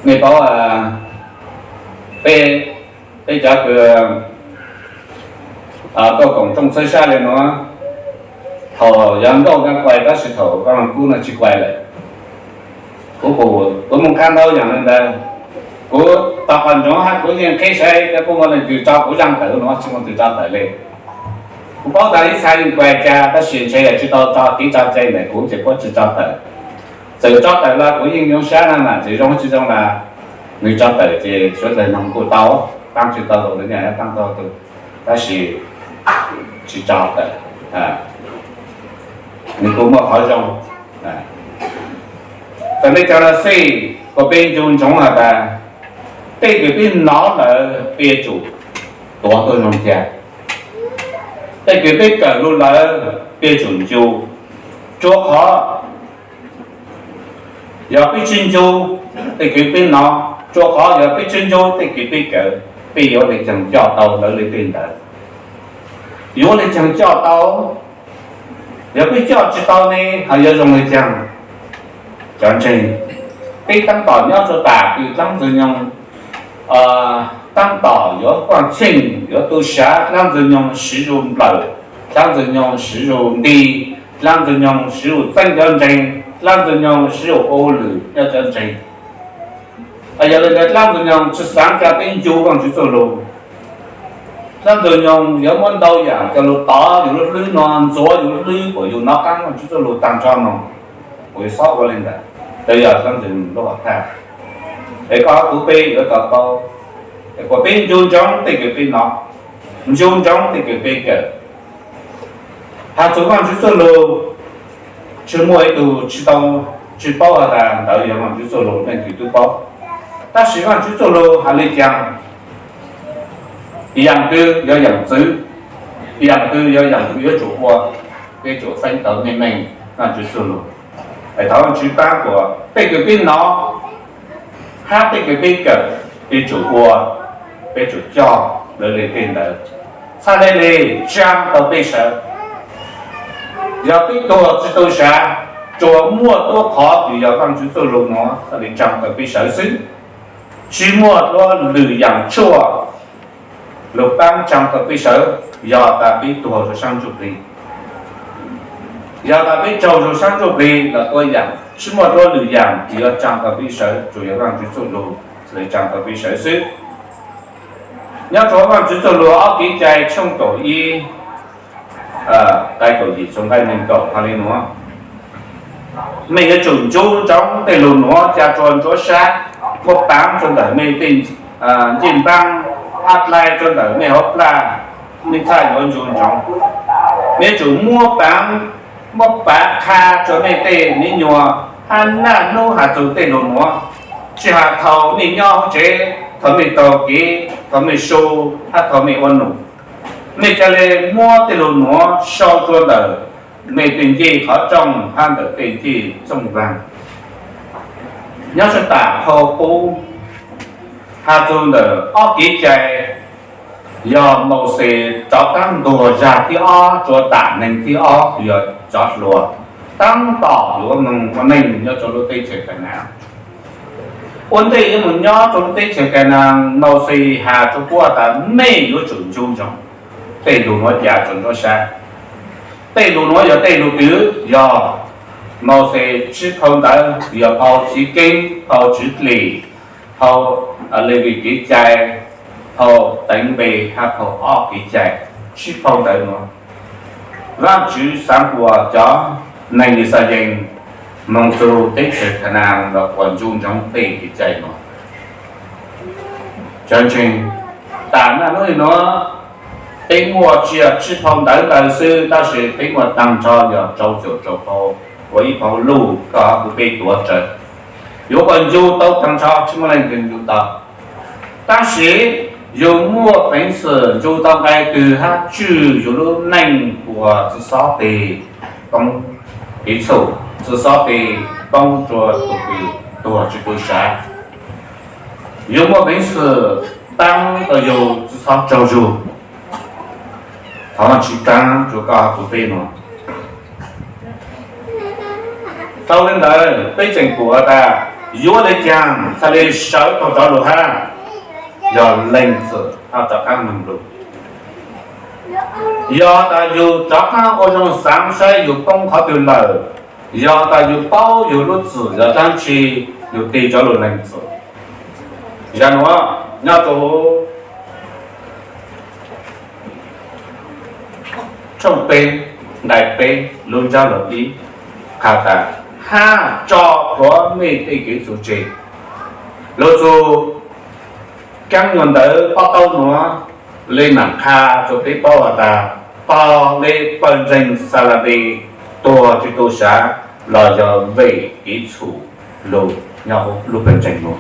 Nej paub, peb, peb cov kws tuaj koom tsooj txhawb sab le nuav, thaum yog nkauj kaaj kuai tab sis thaum Vaaj Lug Kub no tsi kuai lawm. Kuv pum, kuv moog qha ntau yaam le ntawd. Kuv tau qhov ntsoov hab kuv yeej qheb saib cov puj muaj leej twg tso kuv zaaj tawm nuav, tsi muaj leej twg tso tawm le. Kuv paub tas ib txha yeej kuai ca tab sis ntshe yog tsi tau tso kev tso cai ntawm kuv ces puab tsi tso tawm. Txawm tso tawm los kuv yeej zoo sab na mas txawm zoo tsi zoo los nws tso tawm ces suav dlawg noog kuj tau, taab tsi tau tus le nyaj taab tau tus, tab sis tsi tso tawm, nws kuj muaj qhov zoo. Txawm le caag los xij, kuas peb ncu ntsoov has tas tej kws peb nov lawm peb yuav tsum tuav tuab zoo ca. Tej kws peb kawm lug lawm peb yuav tsum ncu, rua qhov yog peb tsi ncu tej kws peb nov, rua qhov yog peb tsi ncu tej kws peb kawm, peb yuav le caag coj tau lawv le tej ntawd? Yuav le caag coj tau? Yog peb coj tsi tau ne ho yuav zoo le caag? Cov ntseeg, peb taab tom nyob rua tam kws dlaab ntxwg nyoog, taab tom yuav vaaj tsheej yuav tu sav, dlaab ntxwg nyoog siv zug nplawm, dlaab ntxwg nyoog siv zug nti, dlaab ntxwg nyoog siv zug txeeb cov ntseeg, dlaab ntxwg nyoog siv zug ua lwm nyob cov ntseeg. Yog le ntawd dlaab ntxwg nyoog tsi xaav ca peb ncu Vaajtswv txuj lug. Dlaab ntxwg nyoog yuav muab ntau yaam ca lug tov yus lub hlwb no, ntxuav yus lub hlwb kuas yus nov qaab Vaajtswv txuj lug taag nrho no, kuas yus xob ua le ntawd. Ntawd yog dlaab ntxwg nyoog lub hom thaj. Es koj kuv peb yuav tau paub, es kuas peb ncu ntsoov tej kws peb nov, ncu ntsoov tej kws peb kawm. Has txug Vaajtswv txuj lug, tsi muaj ib tug tsi tau, tsi paub has tas ntawd yog Vaajtswv txuj lug, leej twg tub paub. Tab sis Vaajtswv txuj lug has le caag, yaam twg yog yaam txwv, yaam twg yog yaam kws yuav tsum ua, peb tsum feeb tau meej meej Vaajtswv txuj lug. Es thov Vaajtswv paab kuas tej kws peb nov hab tej kws peb kawm, peb tsum ua, peb tsum coj lawv le tej ntawd. Txhaj le le tsaa tau peb sawv. Yog peb tuag tsi tau sav, tsuas muaj tuab qhov kws yog Vaajtswv txuj lug nuav txhaj le tsaa tau peb sawv xwb. Tsi muaj dlua lwm yaam tshuaj lug paab tsaa tau peb sawv, yog tas peb tuag rua saab ntsuj plig. Yog tas peb tsaug rua saab ntsuj plig los tua yaam, tsi muaj dlua lwm yaam kws yuav tsaa tau peb sawv, tsuas yog Vaajtswv txuj lug txhaj le tsaa tau peb sawv xwb. Nyob rua Vaajtswv txuj lug ob Kev cai tshooj kaum ib, nqai kaum yim txug nqai neeg kaum hais le nuav: Mej yuav tsum ncu ntsoov tej lug nuav ca rua ntsuab sab, muab paav rua ntawm mej tej ncej npaab, hab dlai rua ntawm mej hauv plag, mej txhaj yuav ncu ntsoov. Mej yuav tsum muab paav, muab paav qha rua mej tej me nyuam, hab naj nub has txug tej lug nuav, tsi has thaus mej nyob hauv tsev, thaus mej taug kev, thaus mej su, hab thaus mej ua num. Mej ca le muab tej lug nuav sau rua ntawm mej tej ncej qhov rooj hab ntawm tej ncej txooj vaag. Nyob rua tam phau qub, has txug ntawm ob kev cai, yog Mauxes rov qaab ntuas zag thib ob rua tam neeg thib ob kws yog cov hluas, taab tom yuav moog ua neej nyob rua lub teb chaws Kanaav. Ua ntej yuav moog nyob rua lub teb chaws Kanaav, Mauxes has rua puab tas mej yuav tsum ncu ntsoov. Tej lus nuav ya rua nruab sab. Tej lus nuav yog tej lus twg? Yog Mauxes tsib phau ntawv, yog phau Chiv Keeb, phau Tswv Dlim, phau Levis Kev Cai, phau Teev Npe hab phau Ob Kev Cai. Tsib phau ntawv nuav, Vaajtswv xaav kuas cov neeg Yixalayees moog txug teb chaws Kanaan los kuas ncu ntsoov tej kev cai nuav. Cov ntseeg, tas naj nub nuav peb muaj tsi yog tsib phau ntawv ntawd xwb, tab sis peb muaj taag nrho yog rau caum rau phau, ua ib phau luj koj kuv peb tuav rawv. Yuav kuas ncu tau taag nrho tsi muaj leej twg ncu tau. Tab sis yug muaj peev xwm ncu tau nqai twg hab tswj yug lub neej uas tsi xob peg poob kev txhum, tsi xob peg poob rua tus kws tuag tsi tu sav. Yug muaj peev xwm paab tau yug tsi xob tsaug zug. Thov Vaajtswv paab rua koj kuv peb nuav. Tau le ntawd peb tseem pum has tas yuav le caag txhaj le sawv taug rov lug hab? Yog lees txim hab rov qaab moog lug. Yog tas yug rov qaab ua zoo xaav saib yug poob qhov twg lawm, yog tas yug paub yug lub txim yog dlaab tsi, yug tig rov lug lees txim. Zag nuav nyob rua tshooj peb, nqai peb lub ntsab lug ib, has tas, hab tso plhuav mej tej kev txhaum tseg. Lug txug kaab nyuas ntawv pob taub nuav le maam qha rua peb paub has tas, tog le pawg ntseeg Xalamis tuag tsi tu sav los yog vim kev txhum lug nyob huv lub pawg ntseeg nuav.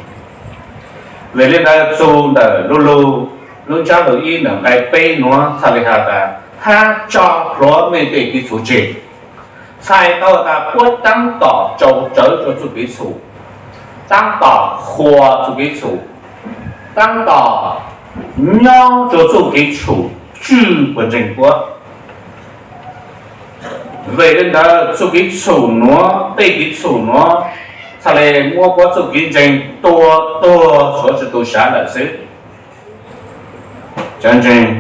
Vim le ntawd txug ntawm lug lug lub ntsab lug ib ntawm nqai peb nuav txhaj le has tas, hab tso plhuav mej tej kev txhaum tseg. Txhais tau tas puab taab tom tsau rawv rua txuj kev txhum, taab tom qhuas txuj kev txhum, taab tom nyob rua txuj kev txhum tswj pawg ntseeg puab. Vim le ntawd txuj kev txhum nuav, tej kev txhum nuav txhaj le muab puab txuj kev ntseeg tua tuag tshuav tsi tu sav lawm xwb. Cov ntseeg,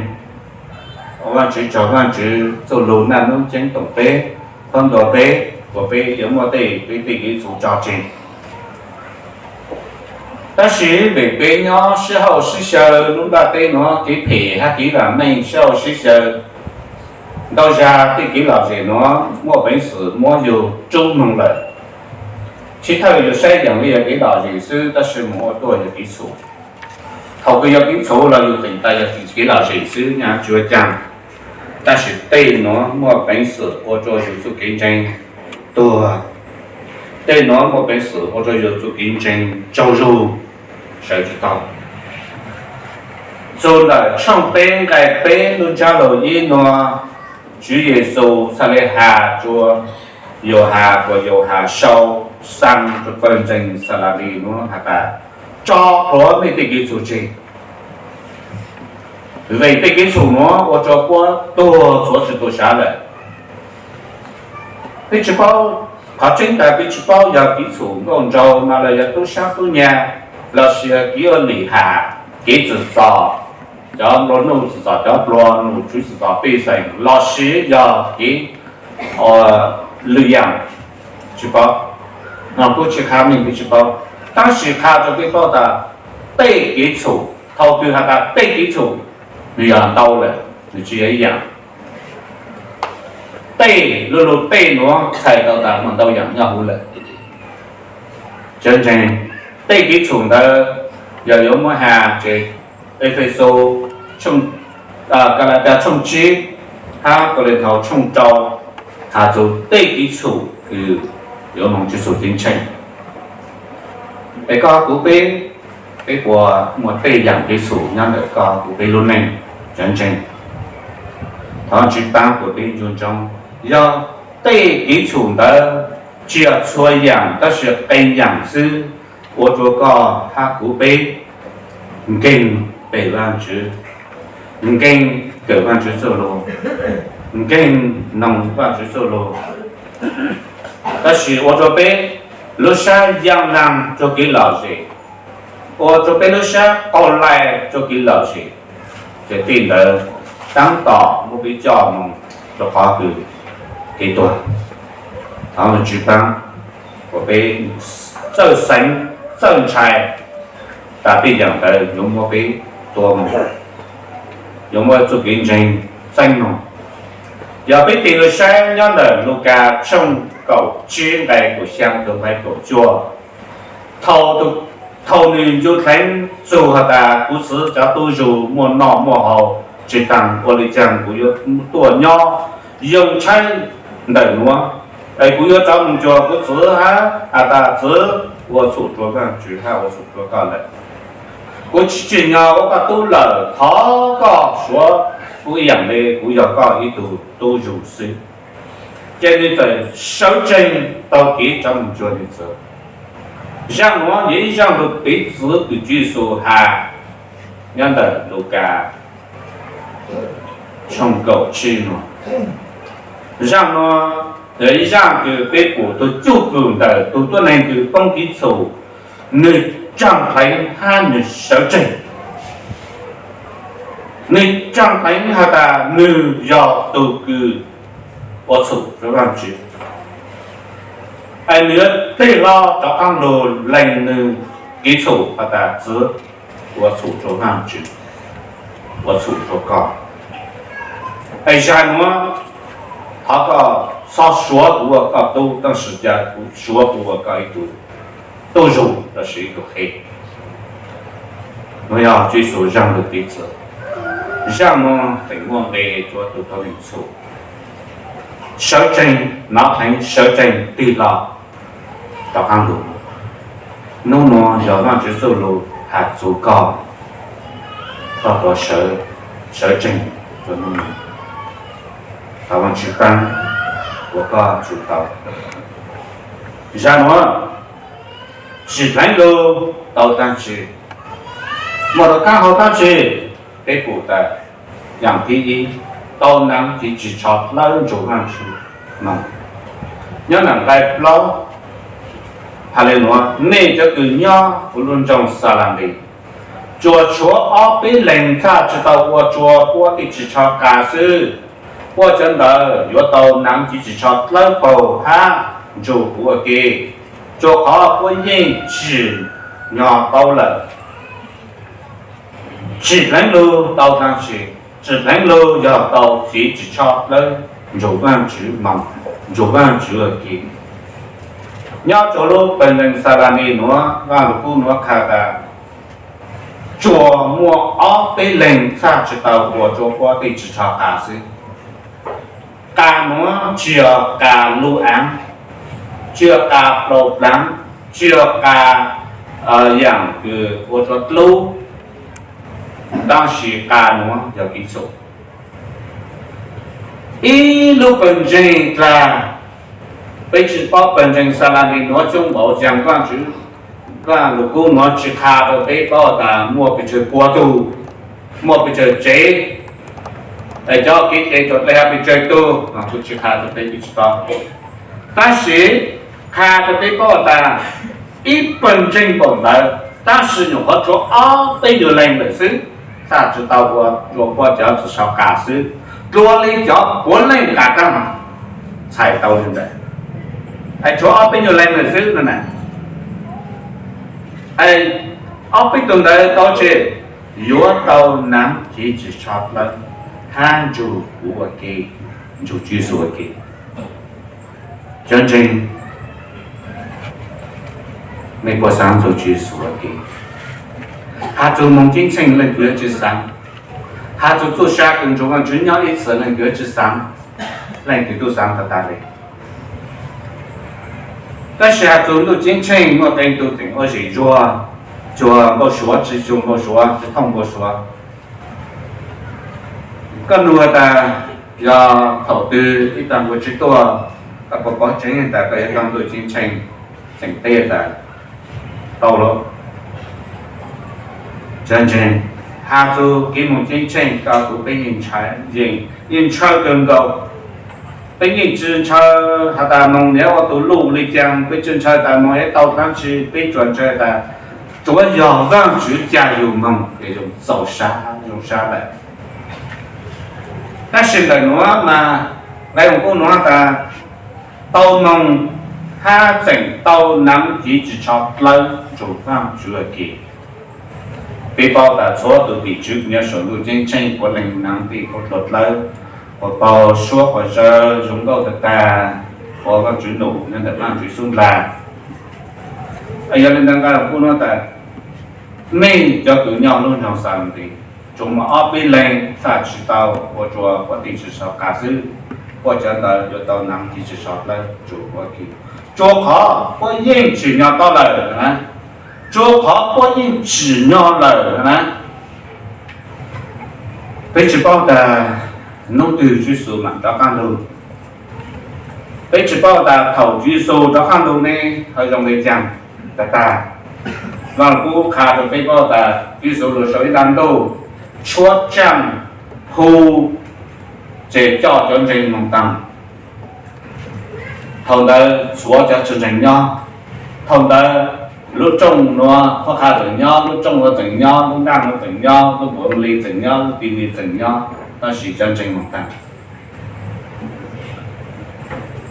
Vaajtswv tsaug, Vaajtswv txuj lug naj nub ceeb toom peb, txhawb ntua peb, kuas peb yuav muaj tej peb tej kev txhum tso tseg. Tab sis vim peb nyob sib hauj sib xyaw lub nplaj teb nuav, kev phem hab kev vam meej sib hauj sib xyaw, ntau zag tej kev lom zem nuav muaj peev xwm muab yug rub moog lawm. Sib thawj yug saib yeem le yog kev lom zem xwb, tab sis moog ua tuaj yog kev txhum. Thaum kws yog kev txhum los yug tseem tas yog kev lom zem xwb, nyaj tsi ua caag. Tab sis tej nuav muaj peev xwm ua rua yug txuj kev ntseeg tuag, tej nuav muaj peev xwm ua rua yug txuj kev ntseeg tsaug zug, sawv tsi tau. Txug ntawm tshooj peb nqai peb lub ntsab lug ib nuav, Tswv Yexus txhaj le has rua Yauhas, kuas Yauhas sau xaa rua pawg ntseeg Xalamis nuav has tas, tso plhuav mej tej kev txhaum tseg. Vim tej kev txhaum nuav ua rua puab tuag txhuav tsi tu sav lawm. Peb tsi paub, qhov tseeb tas peb tsi paub yog kev txhaum nkauj nraug mas los yog tub sab tub nyag, lossis yog kev ua lim ham, kev tsim txom cov nplua nuj, tsim txom cov nplua nuj, tsim txom pej xeem, lossis yog kev lwm yaam, tsi paub. Kuv tsi qha mej, kuv tsi paub. Tab sis qha rua peb paub tas tej kev txhaum, thaum kws has tas tej kev txhaum, nwg yog ntau lawm, nwg tsi yog ib yaam. Tej, lu lug tej nuav txhais tau tas muaj ntau yaam nyob huv lawm. Cov ntseeg, tej kev txhaum ntawd yog yuav muab has ces Efexus, Kalatias tshooj tsib, hab Kauleethaus tshooj rau, has txug tej kev txhaum kws yuav moog tsi txug ceeb tsheej. Es koj kuv peb, peb puas muaj tej yaam kev txhaum nyob ntawm koj kuv peb lub neej? Cov ntseeg, thov Vaajtswv paab kuas peb nco ntsoov, yog tej kev txhaum ntawd tsi yog txhua yaam tab sis qee yaam xwb, ua rua koj hab kuv peb nkeeg pem Vaajtswv, nkeeg kawm Vaajtswv txuj lug, nkeeg noog Vaajtswv txuj lug, tab sis ua rua peb lub sab yaaj laag rua kev lom zem, ua rua peb lub sab qaug lais rua kev lom zem, ces tej ntawd tab tom muab peb coj mus rau qhov kws kev tuag. Thov Vaajtswv paab ua peb txawj xeev txawj ntshai, tas peb yaam ntawd yuav muab peb tua moog, yuav muab txuj kev ntseeg txeeb moog. Yog peb tig lug saib nyob ntawm Lukas tshooj kaum tsib nqai kaum xyaa txug nqai kaum cuaj, thaum nwg ncu dleev txug has tas kuv txwv cov tub zug muaj noj muaj haus tsi taag, ua le caag kuv yuav tuaj nyob yoo tshaib ntawm nuav? Es kuv yuav rov moog cuag kuv txwv hab has tas, txwv, ua txhum rua Vaajtswv hab ua txhum rua koj lawm. Kuv tsi tsim nyog ua koj tub lawm, thov koj suav kuv ib yaam le kuv yog koj ib tug tub zug xwb. Ces nwg txawm sawv tsees taug kev rov moog cuag nwg txwv. Zaaj nuav yog ib zaaj lug piv txwv kws Tswv Yexus has nyob ntawm Lukas tshooj kaum tsib nuav. Zaaj nuav yog ib zaaj kws peb pum tug cug kws ntawm tug tuab neeg kws poob kev txhum, nwg tsaag pleev hab nwg sawv tsees. Nwg tsaag pleev has tas nwg yog tug kws ua txhum rua Vaajtswv, es nwg yuav tig hlo rov qaab lug lees nwg kev txhum has tas, txwv, ua txhum rua Vaajtswv, ua txhum rua koj. Es zaaj nuav thov koj txhob suav kuv ua koj tub, tab sis ca suav kuv ua koj ib tug tub zug lossis ib tug qhev. Nuav yog Tswv Yexus zaaj lug piv txwv. Zaaj nuav tseem muaj nqe rua tug tuab neeg txhum sawv tsees, nov dheev sawv tsees tig hlo rov qaab lug. Nub nuav yog Vaajtswv txuj lug has txug koj, koj puas sawv tsees rua nub nuav? Thov Vaajtswv paab ua koj tsum tau. Zaaj nuav tsim dleev lug tau dlaab tsi? Muaj lug kaab hau dlaab tsi? Peb pum tas, yaam thib ib, tau naav kev ris tsho dlawb ntsug Vaajtswv moog. Nyob nram nqai plaub has le nuav, nej cov kws nyob huv lub nroog Xalamis, tsuas tshuav ob peb leeg txhaj tsi tau ua rua puab tej ris tsho qas xwb. Puab cov ntawd yuav tau naav kev ris tsho dlawb paug hab ntsug kuv ua ke, rua qhov puab yeej tsim nyog tau lawm. Tsim dleev lug tau dlaab tsi? Tsim dleev lug yog tau kev ris tsho dlawb ntsug Vaajtswv moog, ntsug Vaajtswv ua ke. Nyob rua lub pawg ntseeg Xalamis nuav, Vaaj Lug Kub nuav qha tas, tsuas muaj ob peb leeg txhaj tsi tau ua rua puab tej ris tsho qas xwb. Qas nuav tsi yog qas lub aav, tsi yog qas plaub plaav, tsi yog qas yaam kws ua rua dlub, tab sis qas nuav yog kev txhum. Ib lub pawg ntseeg dlaag, peb tsi paub pawg ntseeg Xalamis nuav coob npaum caag. Vaaj Lug Kub nuav tsi qha rua peb paub tas muaj pes tsawg pua tug, muaj pes tsawg tsev, es cov kev cai rua dlej hab pes tsawg tug, kuv tsi qha rua peb, peb tsi paub. Tab sis qha rua peb paub tas ib pawg ntseeg npaum ntawd, tab sis nyuam qhuav tshuav ob peb nyuag leej lawm xwb, txhaj tsi tau ua rua puab cov ris tsho qas xwb. Dlua le cov puav leej qas dlaab mas txhais tau le ntawd. Es tshuav ob peb nyuag leej lawm xwb no na. Es ob peb tug ntawd tau tsi? Yuav tau naav kev ris tsho dlawb hab ntsug kuv ua ke, ntsug Tswv Yexus ua ke. Cov ntseeg, mej puas xaav ntsug Tswv Yexus ua ke? Has txug moog ceeb tsheej leej twg yuav tsi xaav? Has txug txuj sa kws ntsug Vaajtswv nyob ib txhis leej twg yuav tsi xaav? Leej twg tub xaav tag tag le. Tab sis has txug ntuj ceeb tsheej muaj qee tug tseem ua zem zuag, cuag npau suav tsi cuag npau suav, tsi thooj npau suav. Koj nug tas, yog thaum twg ib tag npua tsi tuaj, koj puas paub tseeb tas koj yuav tau ntuj ceeb tsheej? Tseem teb tas, tau lawm. Cov ntseeg, has txug kev moog ceeb tsheej koj kuv peb yeej ntshaw, yeej, yeej ntshaw kawg nkaus. Peb yeej tsi ntshaw has tas moog niam ua tus luj le caag, peb tsi ntshaw tas moog es tau dlaab tsi, peb tsuas ntshaw tas tsuav yog Vaajtswv ca yug moog es zoo txaus sab, zoo sab lawm. Tab sis ntawm nuav mas, nqe Vaaj Lug Kub nuav tas, tau moog hab tseem tau naav ci tsi tsho dlawb nrug Vaajtswv ua ke. Peb paub tas txhua tug tim tswv nyob sau ntuj ceeb tsheej puav leej naav tej khaub dlawb, quas paug suab quas zawg zoo nkauj tag tag, ua Vaajtswv num nyob ntawm Vaajtswv xub ndlag. Yog le ntawd nqe Vaaj Lug Kub nuav tas, mej cov kws nyob lub nroog Xalentees, tsuas muaj ob peb leeg txhaj tsi tau ua rua puab tej tsi tsho qas xwb, puab cov ntawd yuav tau naav ci tsi tsho dlawb nrug ua ke. Rua qhov puab yeej tsim nyog tau lawm na, rua qhov puab yeej tsim nyog lawm na. Peb tsi paub tas nub twg Tswv Yexus maam rov qaab lug. Peb tsi paub tas thaum Tswv Yexus rov qaab lug ne ho zoo le caag. Tag tag, Vaaj Lug Kub qha rua peb paub tas Tswv Yexus lug sau ib nta ntuj, tshuab tsaaj, hu, ces coj cov ntseeg moog taag. Thaum ntawd txhua cov tsi ntseeg nyob. Thaum ntawd lub rooj nuav qhuab qha txawm nyob, lub rooj nuav txawm nyob, lub nraaj nuav txawm nyob, lub npuv li txawm nyob, lub ti li txawm nyob, tab sis cov ntseeg moog taag.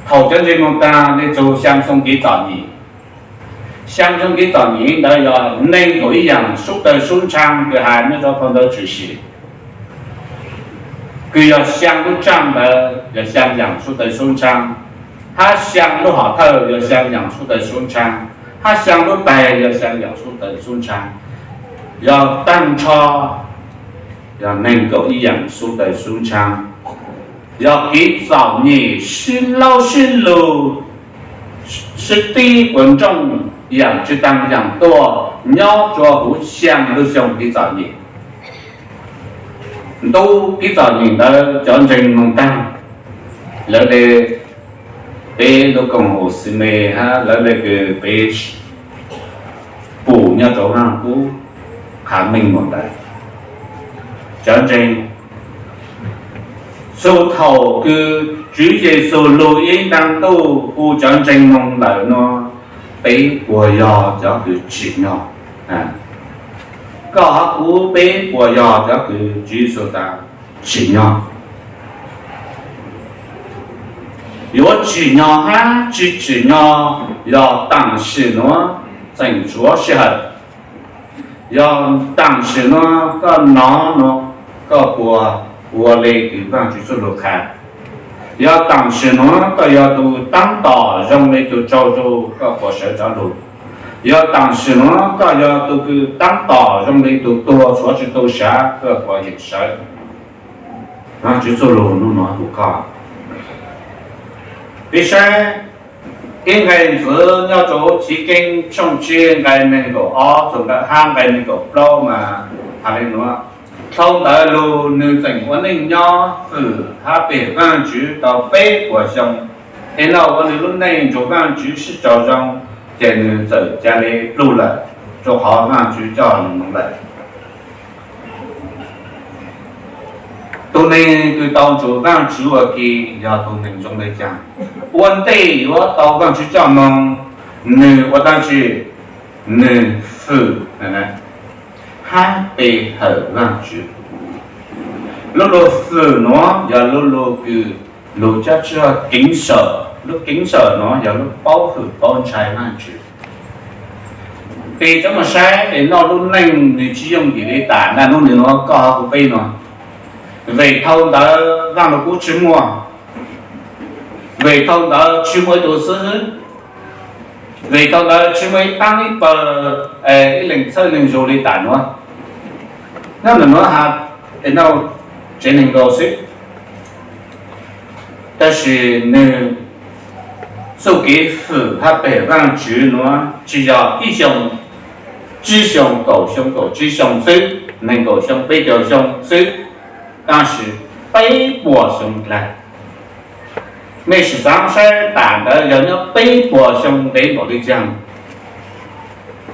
Thaum cov ntseeg moog taag, le txug xyaa xyoo kev txom nyem. Xyaa xyoo kev txom nyem ntawd yog neeg nkaum ib yaam sub tawg sub ntshaav kws has nyob rua phau ntawv Tshwm Sim, kws yog xyaa lub tsaaj ntawd yog xyaa yaam sub tawg sub ntshaav, hab xyaa lub hom thawj yog xyaa yaam sub tawg sub ntshaav, hab xyaa lub tais yog xyaa yaam sub tawg sub ntshaav, yog taag nrho yog neeg nkaum ib yaam sub tawg sub ntshaav, yog kev txom nyem sib laub sib lug, sib tib puas nrooj, yaam tsi taag yaam tuaj nyob rua huv xyaa lub xyoo kev txom nyem. Ntu kev txom nyem ntawd cov ntseeg moog taag, lawv le peb lub koom haum xi me hab lawv le kws peb pum nyob rua Vaaj Lug Kub qha meej moog ntawd. Cov ntseeg, txug thaum kws Tswv Yexus lug ib nta ntuj hu cov ntseeg moog lawm nuav, peb puas yog cov kws tsim nyog? Koj hab kuv peb puas yog cov kws Tswv Yexus tas tsim nyog? Yuav tsim nyog hab tsi tsim nyog yog taam sim nuav tseem tshuav sij hawm. Yog taam sim nuav koj nov nuav, koj puas ua le kws Vaajtswv txuj lug qha? Yog taam sim nuav koj yog tug taab tom zoo le tug tsaug zug, koj puas sawv rov lug? Yog taam sim nuav koj yog tug kws taab tom zoo le tug tuag tshuav tsi tu sav, koj puas yeem sawv? Vaajtswv txuj lug nub nuav hu koj. Peb saib ib nqe ntxiv nyob rua Chiv Keeb tshooj tsib nqe neeg nkaum ob txug nqe hab nqe neeg nkaum plaub mas has le nuav: Dhau ntawd lug nwg tseem ua neej nyob fwm hab peg Vaajtswv tau peb puas xyoo. Enauj ua nwg lub neej nrug Vaajtswv sib raug zoo, ces nwg txawm ca le pluj lawm, rua qhov Vaajtswv coj nwg moog lawm. Tug neeg kws tau nrug Vaajtswv ua ke yog tug neeg zoo le caag? Ua ntej yuav tau Vaajtswv coj moog, nwg ua dlaab tsi? Nwg fwm hab pe hawm Vaajtswv. Lub lug fwm nuav yog lub lug kws lug cab tswj keev sawm, lub keev sawm nuav yog lub paub fwm paub ntshai Vaajtswv. Peb cov moog saib es noj lub neej nwg tsis yooj yim le tas naj nub nwg nuav koj hab kuv peb nuav. Vim dhau ntawd Vaaj Lug Kub tsis muaj, vim dhau ntawd tsis muaj ib tug xib hwb, vim dhau ntawd tsis muaj ib paab ib pawg, ib leeg txhawb leeg zug le tas nuav. Nyob ntawm nuav has es nau tsev neeg nkaus xwb. Tab sis nwg txuj kev fwm hab peg Vaajtswv nuav tsis yog ib xyoo, tsib xyoo, kaum xyoo, kaum tsib xyoo xwb, nees nkaum xyoo, peb caug xyoo xwb, tab sis peb puas xyoo dlaag. Mej sim xaav saib tas ntawd yog nyob peb puas xyoo ntev npaum le caag,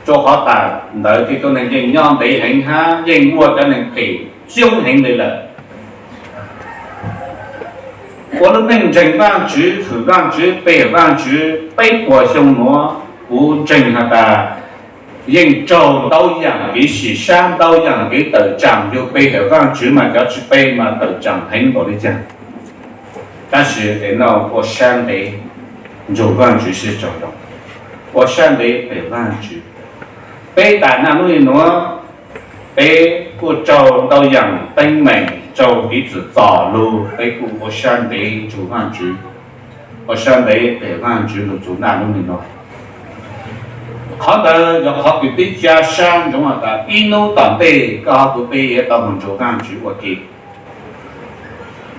rua qhov tas ntawd tej tuab neeg yeej nyob ntev heev hab yeej muaj cov neeg phem coob heev le lawm. Ua lub neej ntseeg Vaajtswv, fwm Vaajtswv, pe Vaajtswv peb puas xyoo nuav, kuv ntseeg has tas yeej raug ntau yam kev sim sab, ntau yam kev tawm tsam, yog pe hawm Vaajtswv mas cov tsi pe mas tawm tsam heev npaum li caag. Tab sis Enauj ua sab ntev nrug Vaajtswv sib raug zoo, ua sab ntev pem Vaajtswv. Peb tas naj nub nuav, peb kuj raug ntau yam teeb meem, raug kev txwm txom lug, peb kuj ua sab ntev nrug Vaajtswv, ua sab ntev pem Vaajtswv lug txug naj nub nuav. Qhov ntawd yog qhov kws peb ca sab ntsoov has tas ib nub tom ntej koj kuv peb yuav tau moog nrug Vaajtswv ua ke.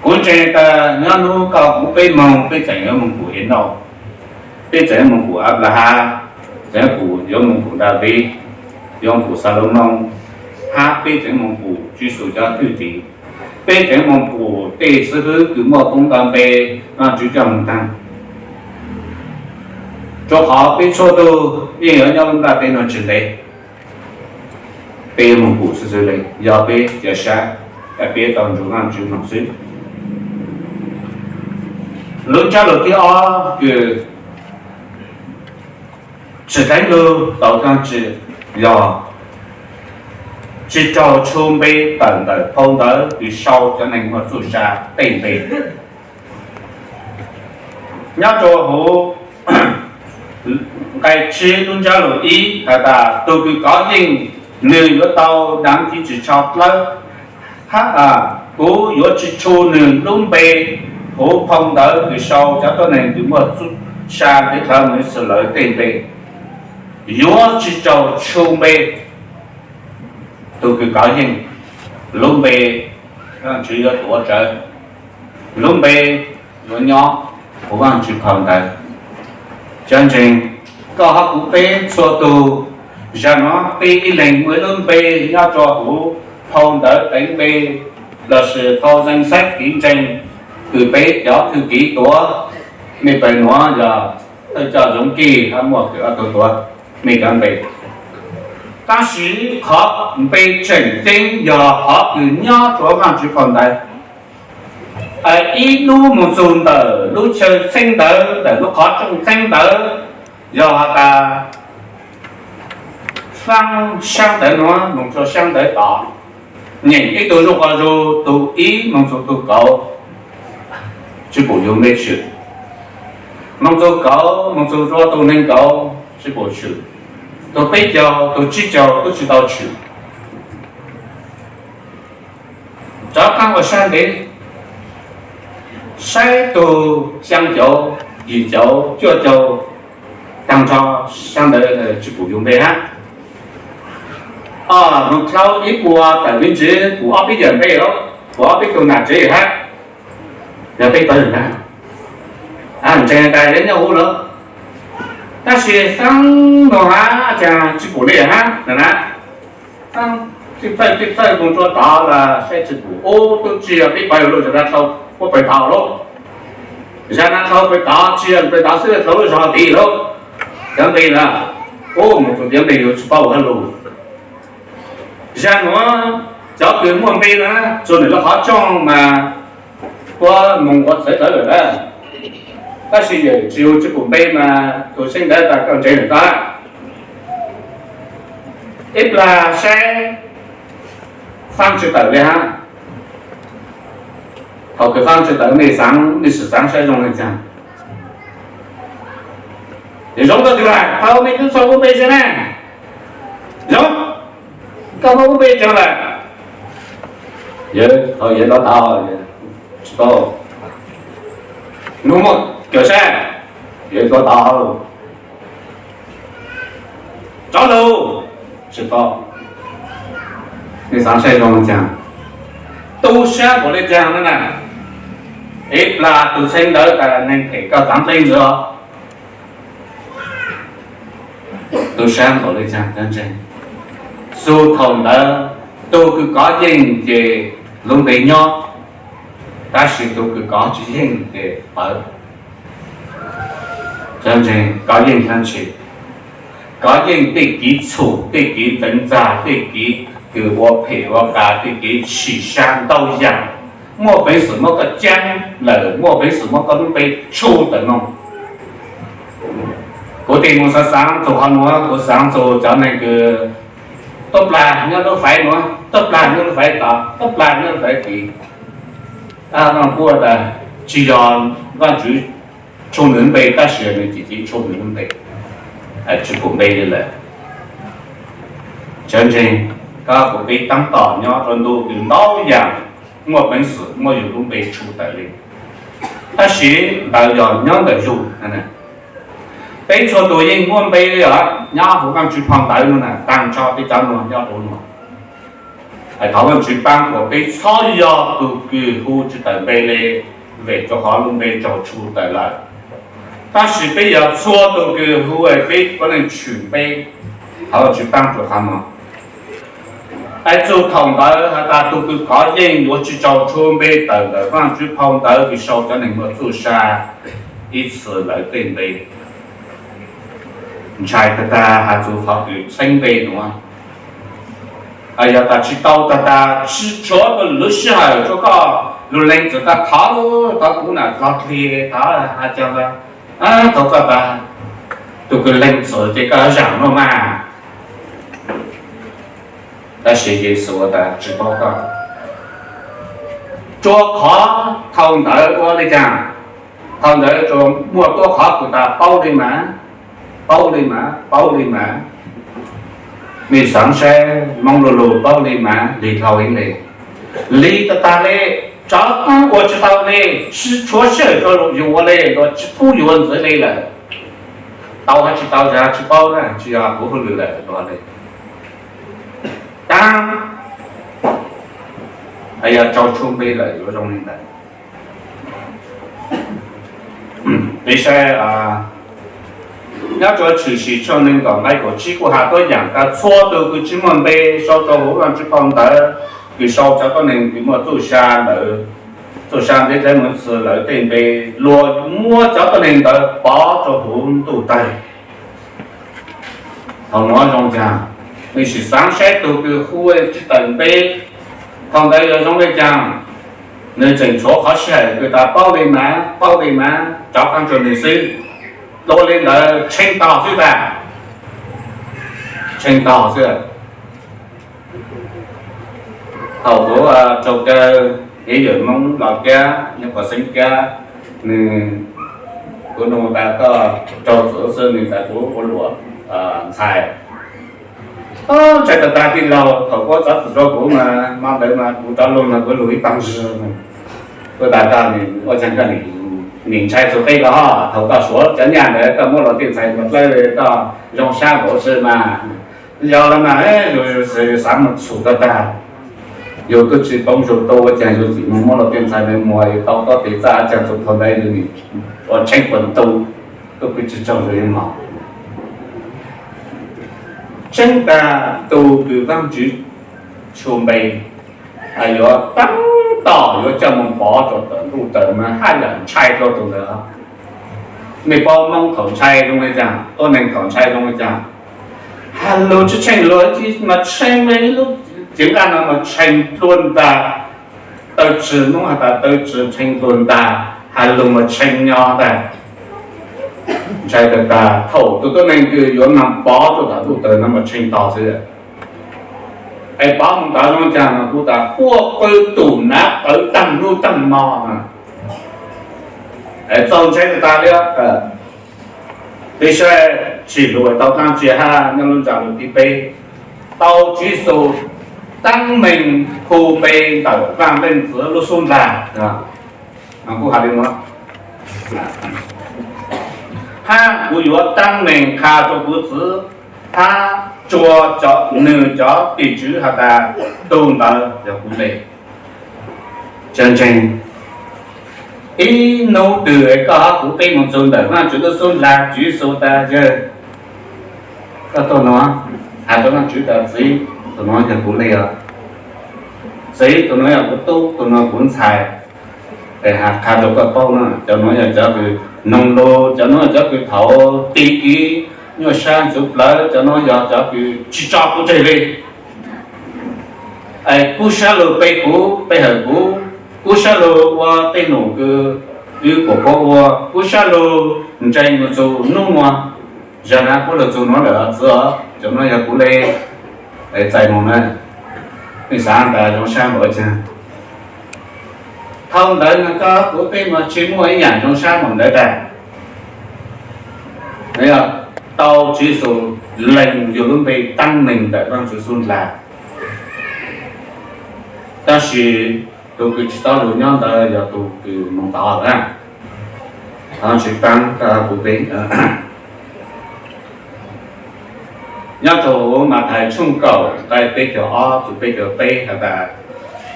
Kuv ntseeg tas nyob nub koj kuv peb moog, peb tseem yuav moog pum Enauj, peb tseem yuav moog pum Anplaham, tseem yuav pum, yuav moog pum Daviv, yuav moog pum Xalumoos, hab peb tseem moog pum Tswv Yexus cov thwj tim, peb tseem moog pum tej xib hwb kws muaj koob nto npe Vaajtswv coj moog taag. Rua qhov peb txhua tug yeej yuav nyob lub nplaj teb nuav tsi ntev, peb yuav moog pum xwb xwb le, yog peb ca sab, peb tau nrug Vaajtswv moog xwb. Lub ntsab lug thib ob kws tsi dleev lug tau kaaj tsi yog tsi raug tshu npe tawm ntawm phau ntawv kws sau cov neeg muaj txuj sa tej npe. Nyob rua huv nqai tsib lub ntsab lug ib has tas tug kws kov yeej, nwg yuav tau dav ci tsi tsho dlawb, hab kuv yuav tsi tshu nwg lub npe huv phau ntawv kws sau cov tuab neeg kws muaj txuj sa ntev dlhawv mus xwb lawm tej npe, yuav tsi raug tshu npe. Tug kws kov yeej, lub npe Vaajtswv yuav tuav rawv, lub npe yuav nyob huv Vaajtswv phau ntawv. Cov ntseeg, koj hab kuv peb txhua tug, zag nuav peb ib leeg muaj ib lub npe nyob rua huv phau ntawv teev npe lossis phau danh sách ký ntseeg kws peb cov thwj tim tuav. Mej pawg nuav yog thawj coj zoov kig hab muaj kws ob tug tuav mej cov npe. Tab sis qhov npe tseem ceeb yog qhov kws nyob rua Vaajtswv phau ntawv. Ib nub moog txug ntawm lub chaw txheeb ntawv, ntawm lub qhov rooj txheeb ntawv, yog has tas faab sab ntawv nuav moog rua sab ntawv tod, nyeem ib tug zuj quas zug, tug ib moog txug tug kauv, tsi pum yug npe tshwm. Moog txug kauv, moog txug rua tug neeg kauv tsi pum tshwm. Tug peb caug, tug tsib caug tub tsi tau tshwm. Rov qaab ua sab ntev, saib tug xyaa caug, yim caug, cuaj caug, taag nrho sab ntawv tsi pum yug npe hab. Moog dlhau ib puas tawm me ntsis pum ob peb yawm npe lawm, pum ob peb tug nam tsev hab. Yog peb pawg na, ntseeg tas yuav nyob huv lawm. Tab sis xaab nuav hab caag tsi pum le hab na. Tij thawj tij thawj moog rua tod los saib tsi pum, ub tub tsi yog peb pawg lug, zag na dlhau puab pawg tod lawm. Zag na dlhau pawg tod, tsi yog pawg tod xwb, dlhau lub zog tid lawm. Cov npe na, ub moog txug cov npe yug tsi paub hab lug. Zag nuav cov kws muaj npe na, txug nwg lub qhov rooj mas puab moog ua txawv txawv lawm na. Tab sis yawm tsi hu tsi pum npe mas tug xeeb ntawv tas koj ntseeg lawm tag. Ib plag saib faab tsi tawm le hab. Thaus kws faab tsi tawm mej xaav, mej sim xaav saib zoo le caag. Yog zoo koj tug na, thaus mej tub txhua lub npe seb na. Zoo, koj muaj lub npe caag lawm? Yawg, thaus yawg rov tod, tsi paub. Nub muaj kawm sab, yawg rov tod. Rov lug, tsi paub. Mej xaav saib zoo le caag? Tu sab npaum le caag na na? Ib plag tug xeeb ntawv tas neeg phem koj xaav dleej ntawd. Tu sab npaum le caag cov ntseeg? Txug thaus ntawd tug kws kov yeej ces lub npe nyob, tab sis tug kws kov tsi yeej ces pawv. Cov ntseeg, kov yeej dlaab tsi? Kov yeej tej kev txhum, tej kev ntxeev ntxag, tej kev kws ua phem ua qas, tej kev sim sab ntau yaam. Muaj peev xwm muab koj caab lawm, muaj peev xwm muab koj lub npe tshu tawm moog. Kuv tig mus xaav xaav txug qhov nuav, kuv xaav txug cov neeg kws tuab plag nyob lub faiv nuav, tuab plag nyob lub faiv tod, tuab plag nyob lub faiv tid. Puab tas tsi yog Vaajtswv tshuaj nwg lub npe, tab sis nwg tsi tsi tshuaj nwg lub npe, tsi pum npe li lawm. Tseev tseeg, koj kuv peb taab tom nyob rua ntuj kws ntau yaam muaj peev xwm muaj yug lub npe tshu tawm le, tab sis ntawd yog nyob ntawm yug. Peb txhua tug yeej muaj npe os, nyob huv Vaajtswv phau ntawv nuav na, taag nrho peb cov nuav nyob huv nuav. Thov Vaajtswv paab kuas peb txhob yog tug kws hu tsi tawm npe le, vim rua qhov lub npe raug tshu tawm lawm. Tab sis peb yog txhua tug kws hu peb puav leej tshwm peb, thov Vaajtswv paab rua qhov nuav. Es txug thaum ntawd has tas tug kws kov yeej yuav tsi raug tshu npe tawm ntawm Vaajtswv phau ntawv kws sau cov neeg muaj txuj sa ib txhis lawv tej npe. Ntshai tag tag has txug qhov kws txheeb npe nuav. Yog tas tsi tau tag tag, tsi tshuav lub sij hawm rua koj lug lees txim tas thov, thov kuv nam dlog dlig thov has caag le, thov koj tas, tug kws lees txim ces koj zaam nuav mas. Tab sis Yexus tas tsi paub koj. Rua qhov thaum ntawd ua le caag? Thaum ntawd tsuas muaj tuab qhov kws tas paub le mas, paub le mas, paub le mas. Mej xaav saib, Moob lu lug paub le mas, lig dlhau heev le. Lig tag tag le, tsov kub ua tsi tau le, tsi tshuav sij hawm rua yug ua le, luag tsi pub yug ua ntxiv le lawm. Tau hab tsi tau yog tsi paub na, tsi yog kuv hauj lwm lawm luag le. Taab yog raug tshuaj npe lawm yuav zoo le ntawd. Peb saib nyob rua Tshwm Sim tshooj nees nkaum nqai kaum tsib kuj has tuab yaam tas txhua tug kws tsi muaj npe sau rua huv Vaajtswv phau ntawv kws sau cov tuab neeg kws muaj txuj sa ntawd, txuj sa ntev dleb mus txug lawv tej npe, luag muab cov tuab neeg ntawd pov rua huv ntuj tawg. Thaum nuav zoo caag? Mej sim xaav saib tug kws hu tsi tawm npe, thaum ntawd yog zoo le caag? Nwg tseem tshuav qhov sij hawm kws tas paub le mas, paub le mas, rov qaab rua nwg xwb. Dlua le ntawd tshee tog xwb tas, tshee tog xwb. Thaum kuv raug kaw, kev ywm Moob Los Kiab, nyob Pov Xeeb Kiab, nwg, kuv nug tas koj raug txim xwb, nwg tas kuv ua luam ntxhais. Ntshai tag tag tij laug, thaum kuv txov txim rua kuv mas, mo ntawd mas kuv rov lug no kuv lug ib paag zig. Kuv tas koj ua caag koj nim ntshai txug qe los, thaum koj suav cov nyaj ntawd koj muab luag tej ntxhais mus dlawb koj zoo sab npaum si mas. Yog le mas, yus xav mus txhum tag tag, yus twb tsi poob zug tau ua caag yus txim mus muab luag tej ntxhais ntawd muag yus tau tob tes txaj caag txug thaum ntawd yus nim ua tsheeb puas ntu, tub pwg tsi tsaug zug ib mos. Tseeb tas tug kws Vaajtswv tshuaj npe yuav taab tom yuav coj moog pov rua tawm ntuj tawm mas haj yam ntshai dlua tug ntawd. Mej paub Moob thaum ntshai zoo le caag, tuab neeg thaum ntshai zoo le caag? Has lug tsi tsheej lug, mas tsheej le lub cev nqaj no mas tsheej dlua ntag. Tawg tsig, Moob has tas tawg tsig tsheej dlua ntag, has lug mas tsheej nyo ntag. Ntshai tag tag, thaum tug tuab neeg kws yuav moog pov rua tawm ntuj tawm no mas tsheej tog xwb. Es pov moog tawv zoo caag no kuv tas quaj qw tum nav qawv taag nub taag mo na. Es txaus ntshai tag tag li. Peb saib Tsim Lug tau dlaab tsi hab nyob lub ntsag lug thib peb, tau Tswv Yexus taab meeg hu npe ntawm Vaaj Leej Txiv lub xub ntiag. Kuj has li nuav, hab kuv yuav taab meeg qha rua kuv txiv hab rua nwg cov tim tswv has tas tug ntawd yog kuv le. Tseeb tseeb, ib nub twg koj hab kuv peb moog txug ntawm Vaajtswv lub xub ntiag, Tswv Yexus tas yawg, koj tuaj nuav, has rua Vaajtswv tas txiv, tug nuav yog kuv le os. Txiv, tug nuav yog kuv tub, tug nuav kuv ntxhais. Es has qha rua koj paub na, cov nuav yog cov kws noog lug, cov nuav yog cov kws thaum tiv kiv nyuaj sab ntxuv plawv, cov nuav yog cov kws tsi tso kuv tseg le. Es kub sab lug pe kuv, pe hawm kuv, kub sab lug ua tej num kws wb puam puab ua, kub sab lug ntseeg mus txug nub nuav. Zag na puab lug txug nuav lawm txiv os, cov nuav yog kuv le txais moog na, nej xaav tas zoo sab npaum caag. Thaus ntawd no koj kuv peb mas tsi muaj ib yaam zoo sab npaum ntawd tas. Tau Tswv Yexus lees yug lub npe taab meeg ntawm Vaajtswv xub ntiag. Tab sis tug kws tsi tau lug nyob ntawd yog tug kws moog tod na. Tsi taab kuv peb nyob rua huv Mathais tshooj kaum nqai peb caug ob txug peb caug peb has tas,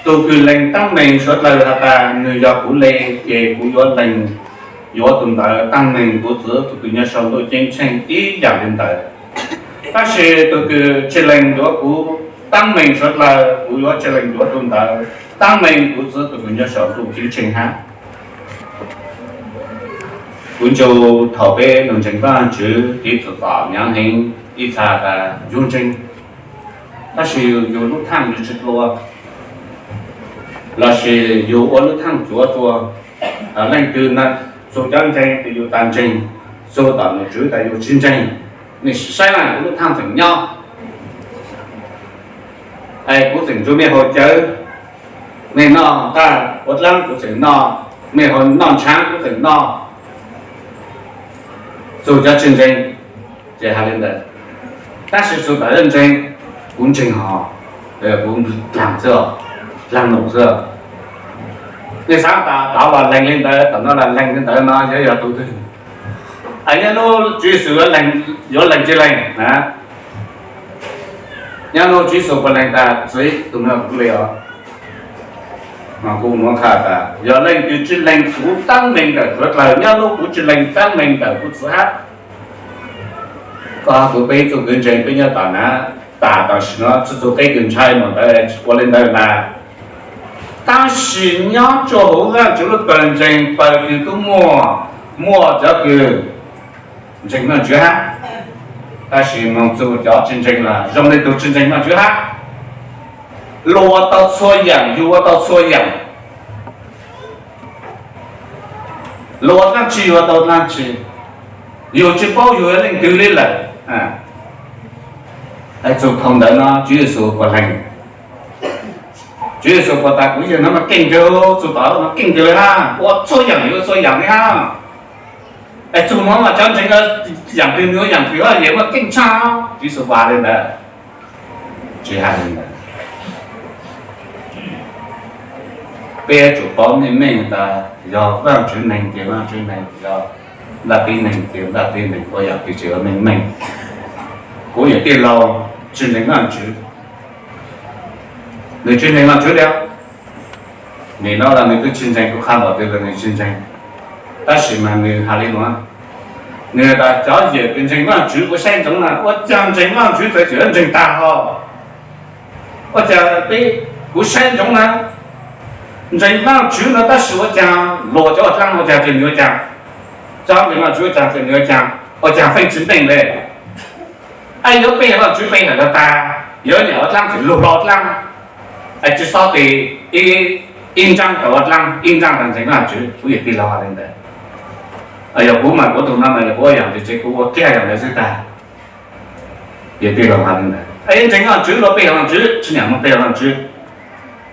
tug kws lees taab meeg suav dlawg has tas, nwg yog kuv le, ces kuv yuav lees yuav tug ntawd taab meeg kuv Txiv tug kws nyob sau ntuj ceeb tsheej ib yaam le ntawd. Tab sis tug kws tsi lees yuav kuv taab meeg suav dlawg, kuv yuav tsi lees yuav tug ntawd taab meeg kuv Txiv tug kws nyob sau ntuj ceeb tsheej hab. Kuv ncu thaus peb lug ntseeg Vaajtswv tiv txug tom nyaav heev ib txha tas yug ntseeg, tab sis yug lub thaaj yug tsi dlua, lossis yug ua lub thaaj cuav dlua. Leej twg na, txug cov ntseeg tas yug tas ntseeg, txug tom nom tswv tas yug tsi ntseeg. Nej saib na, kuv lub thaaj tseem nyob, es kuv tseem nrug mej haus cawv, mej noj nqaj ua dlaab kuv tseem noj, mej noj ntshaav kuv tseem noj. Txug cov tsi ntseeg ces has le ntawd, tab sis txug tom yog ntseeg, kuv ntseeg hov, kuv dlaag xwb, dlaag num xwb. Nej xaav tas tod los lees le ntawd, tom no los lees le ntawd no yog yog tug twg? Es nyob nub Tswv Yexus yuav lees tsi lees na? Nyob nub Tswv Yexus puas lees tas Txiv tug nuav kuv le os? Mas kuv nuav qha tas yog leej twg tsi lees kuv taab meeg ntawm suav dlawg, nyob nub kuv tsi lees taab meeg ntawm kuv Txiv hab. Koj kuv peb txug kws ntseeg peb nyob tom na, tas tam sim no tsi txug peb kws ntshai mus ntawd tsi ua le ntawd mas. Tab sis nyob rua huv Vaajtswv lub tawg ntseeg pawg kws tub muaj, muaj cov kws ntseeg Vaajtswv hab, tab sis moog txug cov tsi ntseeg los zoo le tug tsi ntseeg Vaajtswv hab. Luag ua tau txhua yaam, yug ua tau txhua yaam. Luag ua dlaab tsi yug ua tau dlaab tsi, yug tsi paub yug yog leej twg le lawm. Txug thaus ntawd no Tswv Yexus puas lees? Tswv Yexus puas tas kuv yawg no mas keej kawg, txug tom no keej kawg le hab, ua txhua yaam yug ua txhua yaam le hab. Es txug nuav mas cov ntseeg yaam twg nws ua yaam twg, yawg mas keej tshaj. Tswv Yexus puas has le ntawd? Tsi has le ntawd. Peb yuav tsum paub meej meej tas yog Vaajtswv neeg ces Vaajtswv neeg, yog Nplaj teb neeg ces Nplaj teb neeg, ua yaam twg tseem ua meej meej. Kuv yawm tij laug tsi ntseeg Vaajtswv, nws tsi ntseeg Vaajtswv le. Nim no los nws twb tsi ntseeg, kuv qha npaum twg los nws tsi ntseeg. Tab sis mas nws has le nuav, nws tas cov yawm kws ntseeg Vaajtswv kuv saib ntsoov na, ua caag ntseeg Vaajtswv txawm tseem ntseeg tag hos. Ua caag peb, kuv saib ntsoov na, ntseeg Vaajtswv no tab sis ua caag luag cov ua dlaab ua caag tseem nws ua caag, cov ntseeg Vaajtswv ua caag tseem nws ua caag, ua caag feej tsi meej le. Es yuav peb Vaajtswv peb has le tas, yuav nyam ua dlaab tseem luag hlo dlaab. Es tsi xob tes ib, ib nraab tas ua dlaab, ib nraab tas ntseeg Vaajtswv, kuv yawm tij laug has le ntawd. Yog kuv mas kuv tug no mas yog kuv ua yaam twg ces kuv ua kiag yaam ntawd xwb tag. Yawm tij laug has le ntawd, es ntseeg Vaajtswv los peb Vaajtswv, tsi nyam moog peb Vaajtswv.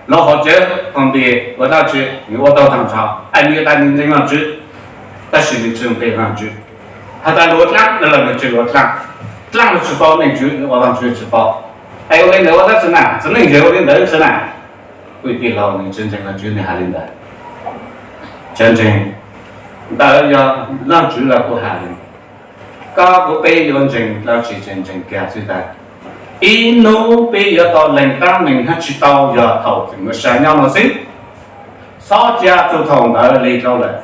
Los haus cawv, haus npias, ua dlaab tsi nws ua tau taag nrho, es nws tas nws ntseeg Vaajtswv, tab sis nws tsi moog peb Vaajtswv. Has tas luag dlaab no los nws tsi luag dlaab, dlaab los tsi paub, neej tswv nws ua Vaajtswv tsi paub. Es ua le ntawd ua dlaab tsi na, txiv neej yawg ua le ntawd tsi na? Kuv yawm tij laug nws tsi ntseeg Vaajtswv nws has le ntawd. Cov ntseeg ntawd yog Vaajtswv los kuv has le, koj kuv peb yuav ntseeg dlaab tsi ces ntseeg kiag xwb tag. Ib hnub peb yuav tau lees taab meeg hab tsi tau yog thaum tseem ua si nyob no xwb. Xob ca txug thaum ntawd le dlhau lawm.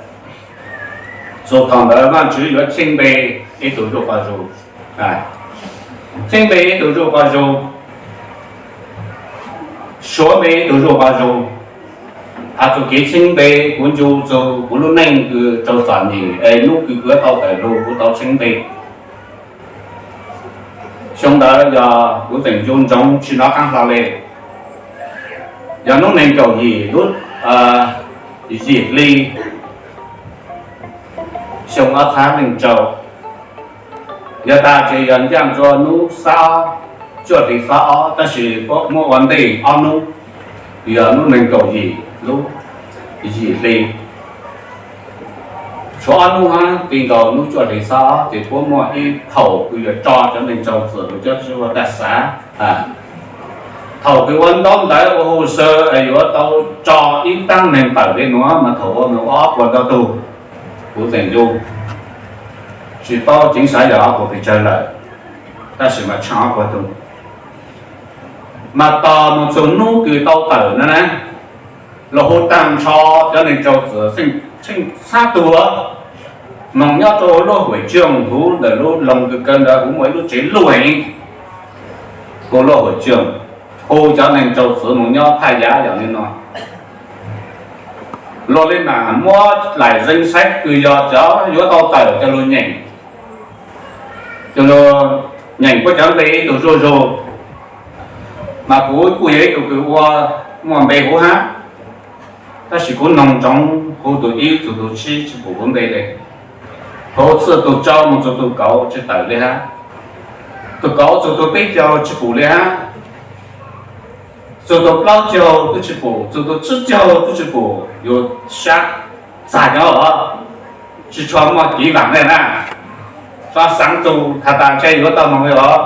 Txug thaum ntawd Vaajtswv yuav cheeb npe ib tug zuj quas zug, cheeb npe ib tug zuj quas zug, suav npe ib tug zuj quas zug. Has txug kev cheeb npe, kuv ncu txug kuv lub neej kws rau txom nyem es hnub kws kuv yuav tau tawm lug kuv tau cheeb npe. Xyoo ntawd yog kuv tseem ncu ntsoov tsi nov qaab hlo le, yog hnub neeg kaum yim lub yim hli xyoo ob txhab leej rau. Yog tas ces yog ncaaj rua nub xab ob, cuaj hli xab ob, tab sis puab muab ua ntej ob nub, yog nub neeg kaum yim lub yim hli. Tshuav ob nub hab ti nkaus nub cuaj hli xab ob ces puab muaj ib thaum kws yuav tso cov neeg tsaug txim lug cob tsib ua daj sav. Thaum kws ua ntaub ntawv ua hu saw yuav tau tso ib taab neeg tawm le nuav mas thaum ua mus ob puas tau tug, kuv tseem yug tsis paub ceev sav yog ob puas pes tsawg lawm, tab sis mas tshaaj ob puas tug. Mas tos mus txug nub kws tau tawm na na, los hu taag nrho cov neeg tsaug txim tsheej txhab tug moog nyob rua lub huam coob huv ntawm lub loog kws kaw ntawd huv muaj ib lub tsev luj heev, hu lub huam coob, hu cov neeg tsaug txim moog nyob phaj yaav yog le nuav. Luag le maam muab laim zeeg saib kws yog cov yuav tau tawm cov lug nyeem, cov lug nyeem puab cov npe ib tug zuj zug. Mas kuv kuj yog ib tug kws ua muaj npe huv hab, tab sis kuv noog ntsoov hu tug ib txug tug tsib tsi pum kuv npe le. Hu txij tug rau moog txug tug kaum tsi tawm le hab, tug kaum txug tug peb caug tsi pum le hab, txug tug plaub caug tub tsi pum, txug tug tsib caug tub tsi pum, yus sab txag nyob os, tsi tshua muaj kev vaam le na. Tso xaav txug has tas ntshe yuav tau moog le os.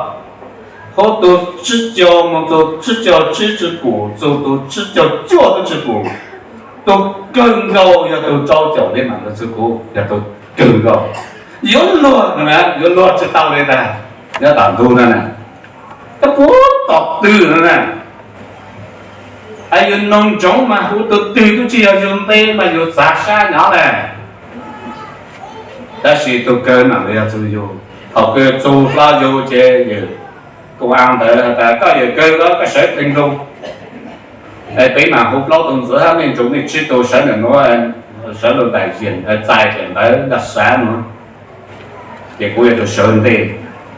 Hu tug tsib caug moog txug tsib caug tsib tsi pum, txug tug tsib caug cuaj tub tsi pum, tug kawg nkaus yog tug rau caum le maam le txug kuv yog tug kawg nkaus. Yuav luag, yuav luag tsi tau le tas nyob tom ntug no na, tab puab tom twg no na. Es yus noog ntsoov mas hu tug twg tub tsi yog yug npe mas yus txav sab nyob le. Tab sis tug kawg maam le yog txug yug. Thaum kws txug hlo yug ces yawm koo aa ntawd has tas koj yawm kawg los koj sawv pleeg lug. Es peb maam hu plaub tug ntxiv hab mej ntsoov mej tsib tug sawv ntawm nuav, sawv lug ntaim ziam txais ntawd ntaj sav nuav. Ces kuv yog tug sawv ntej,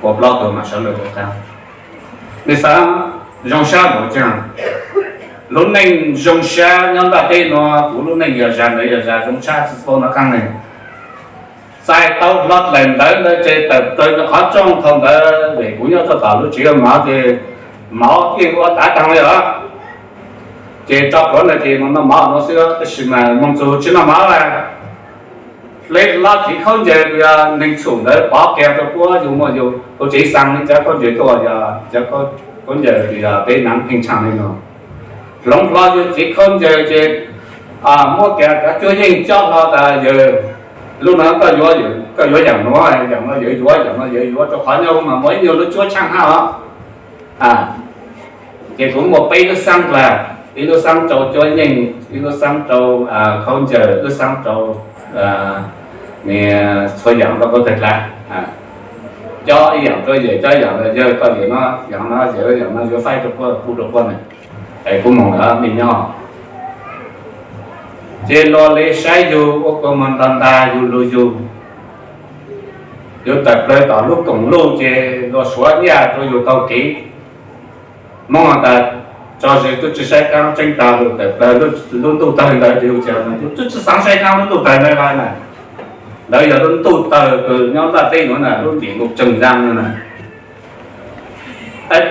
ua plaub tug maam sawv lug ua taag. Mej xaav zoo sab npaum caag? Lub neej zoo sab nyob ntaj teb nuav, kuv lub neej yog zag ntawd yog zag zoo sab tsi txhua nov qaab le. Txais tau hlo dlaim ntawv ntawd ces tawm plawg rua qhov rooj thaum ntawd vim kuv nyob rua tom lub tsev mov ces mov yeej ua tav taag le os. Ces tso plhuav ntawd ces moog noj mov nuav xwb, tab sis mas moog txug tsi noj mov le. Hle hlo tsev khaub ncaws kws yog neeg txhum ntawd pov kiag rua puab, yug muaj yug hauv tsev xaa le cov khaub ncaws tuaj, yog cov khaub ncaws kws yog peb naav pheej tshaaj le nuav. Hloov hlo yug tsev khaub ncaws ces muab kiag cov cuab yeej cob hlo tas yawg, lub nuav koj yuav, koj yuav yaam nuav, yaam nuav yawg yuav, yaam nuav yawg yuav, rua qhov nyob mas muaj ib nyuag lub cuab tshaaj hab os. Ces kuv muaj peb lub xaab dlaag, ib lub xaab rau cuab yeej, ib lub xaab rau khaub ncaws, lub xaab rau txhua yaam rau koj tag dlaag. Cob ib yaam rua yawg, cob yaam rua yawg, koj yawm no, yaam no yawg, yaam no yuav faib rua puab, pub rua puab na. Es kuv moog lawm mej nyob. Ces luag le saib yug ua kua muag ntag ntag yug lug yug, yuav tawm plawg tom lub koom luj ces luag suav nyaj rua yug taug kev. Moog has tas tso ze tub tsi saib qaab tseeb taag lug tawm plawg lub ntuj tawg ntawd ces yug tsi, tub tsi xaav saib qaab lub ntuj tawg ntawd le na. Ntawd yog lub ntuj tawg kws nyob ntaj teb nuav na, lub ntim ntuj tseeg ntaag nuav na.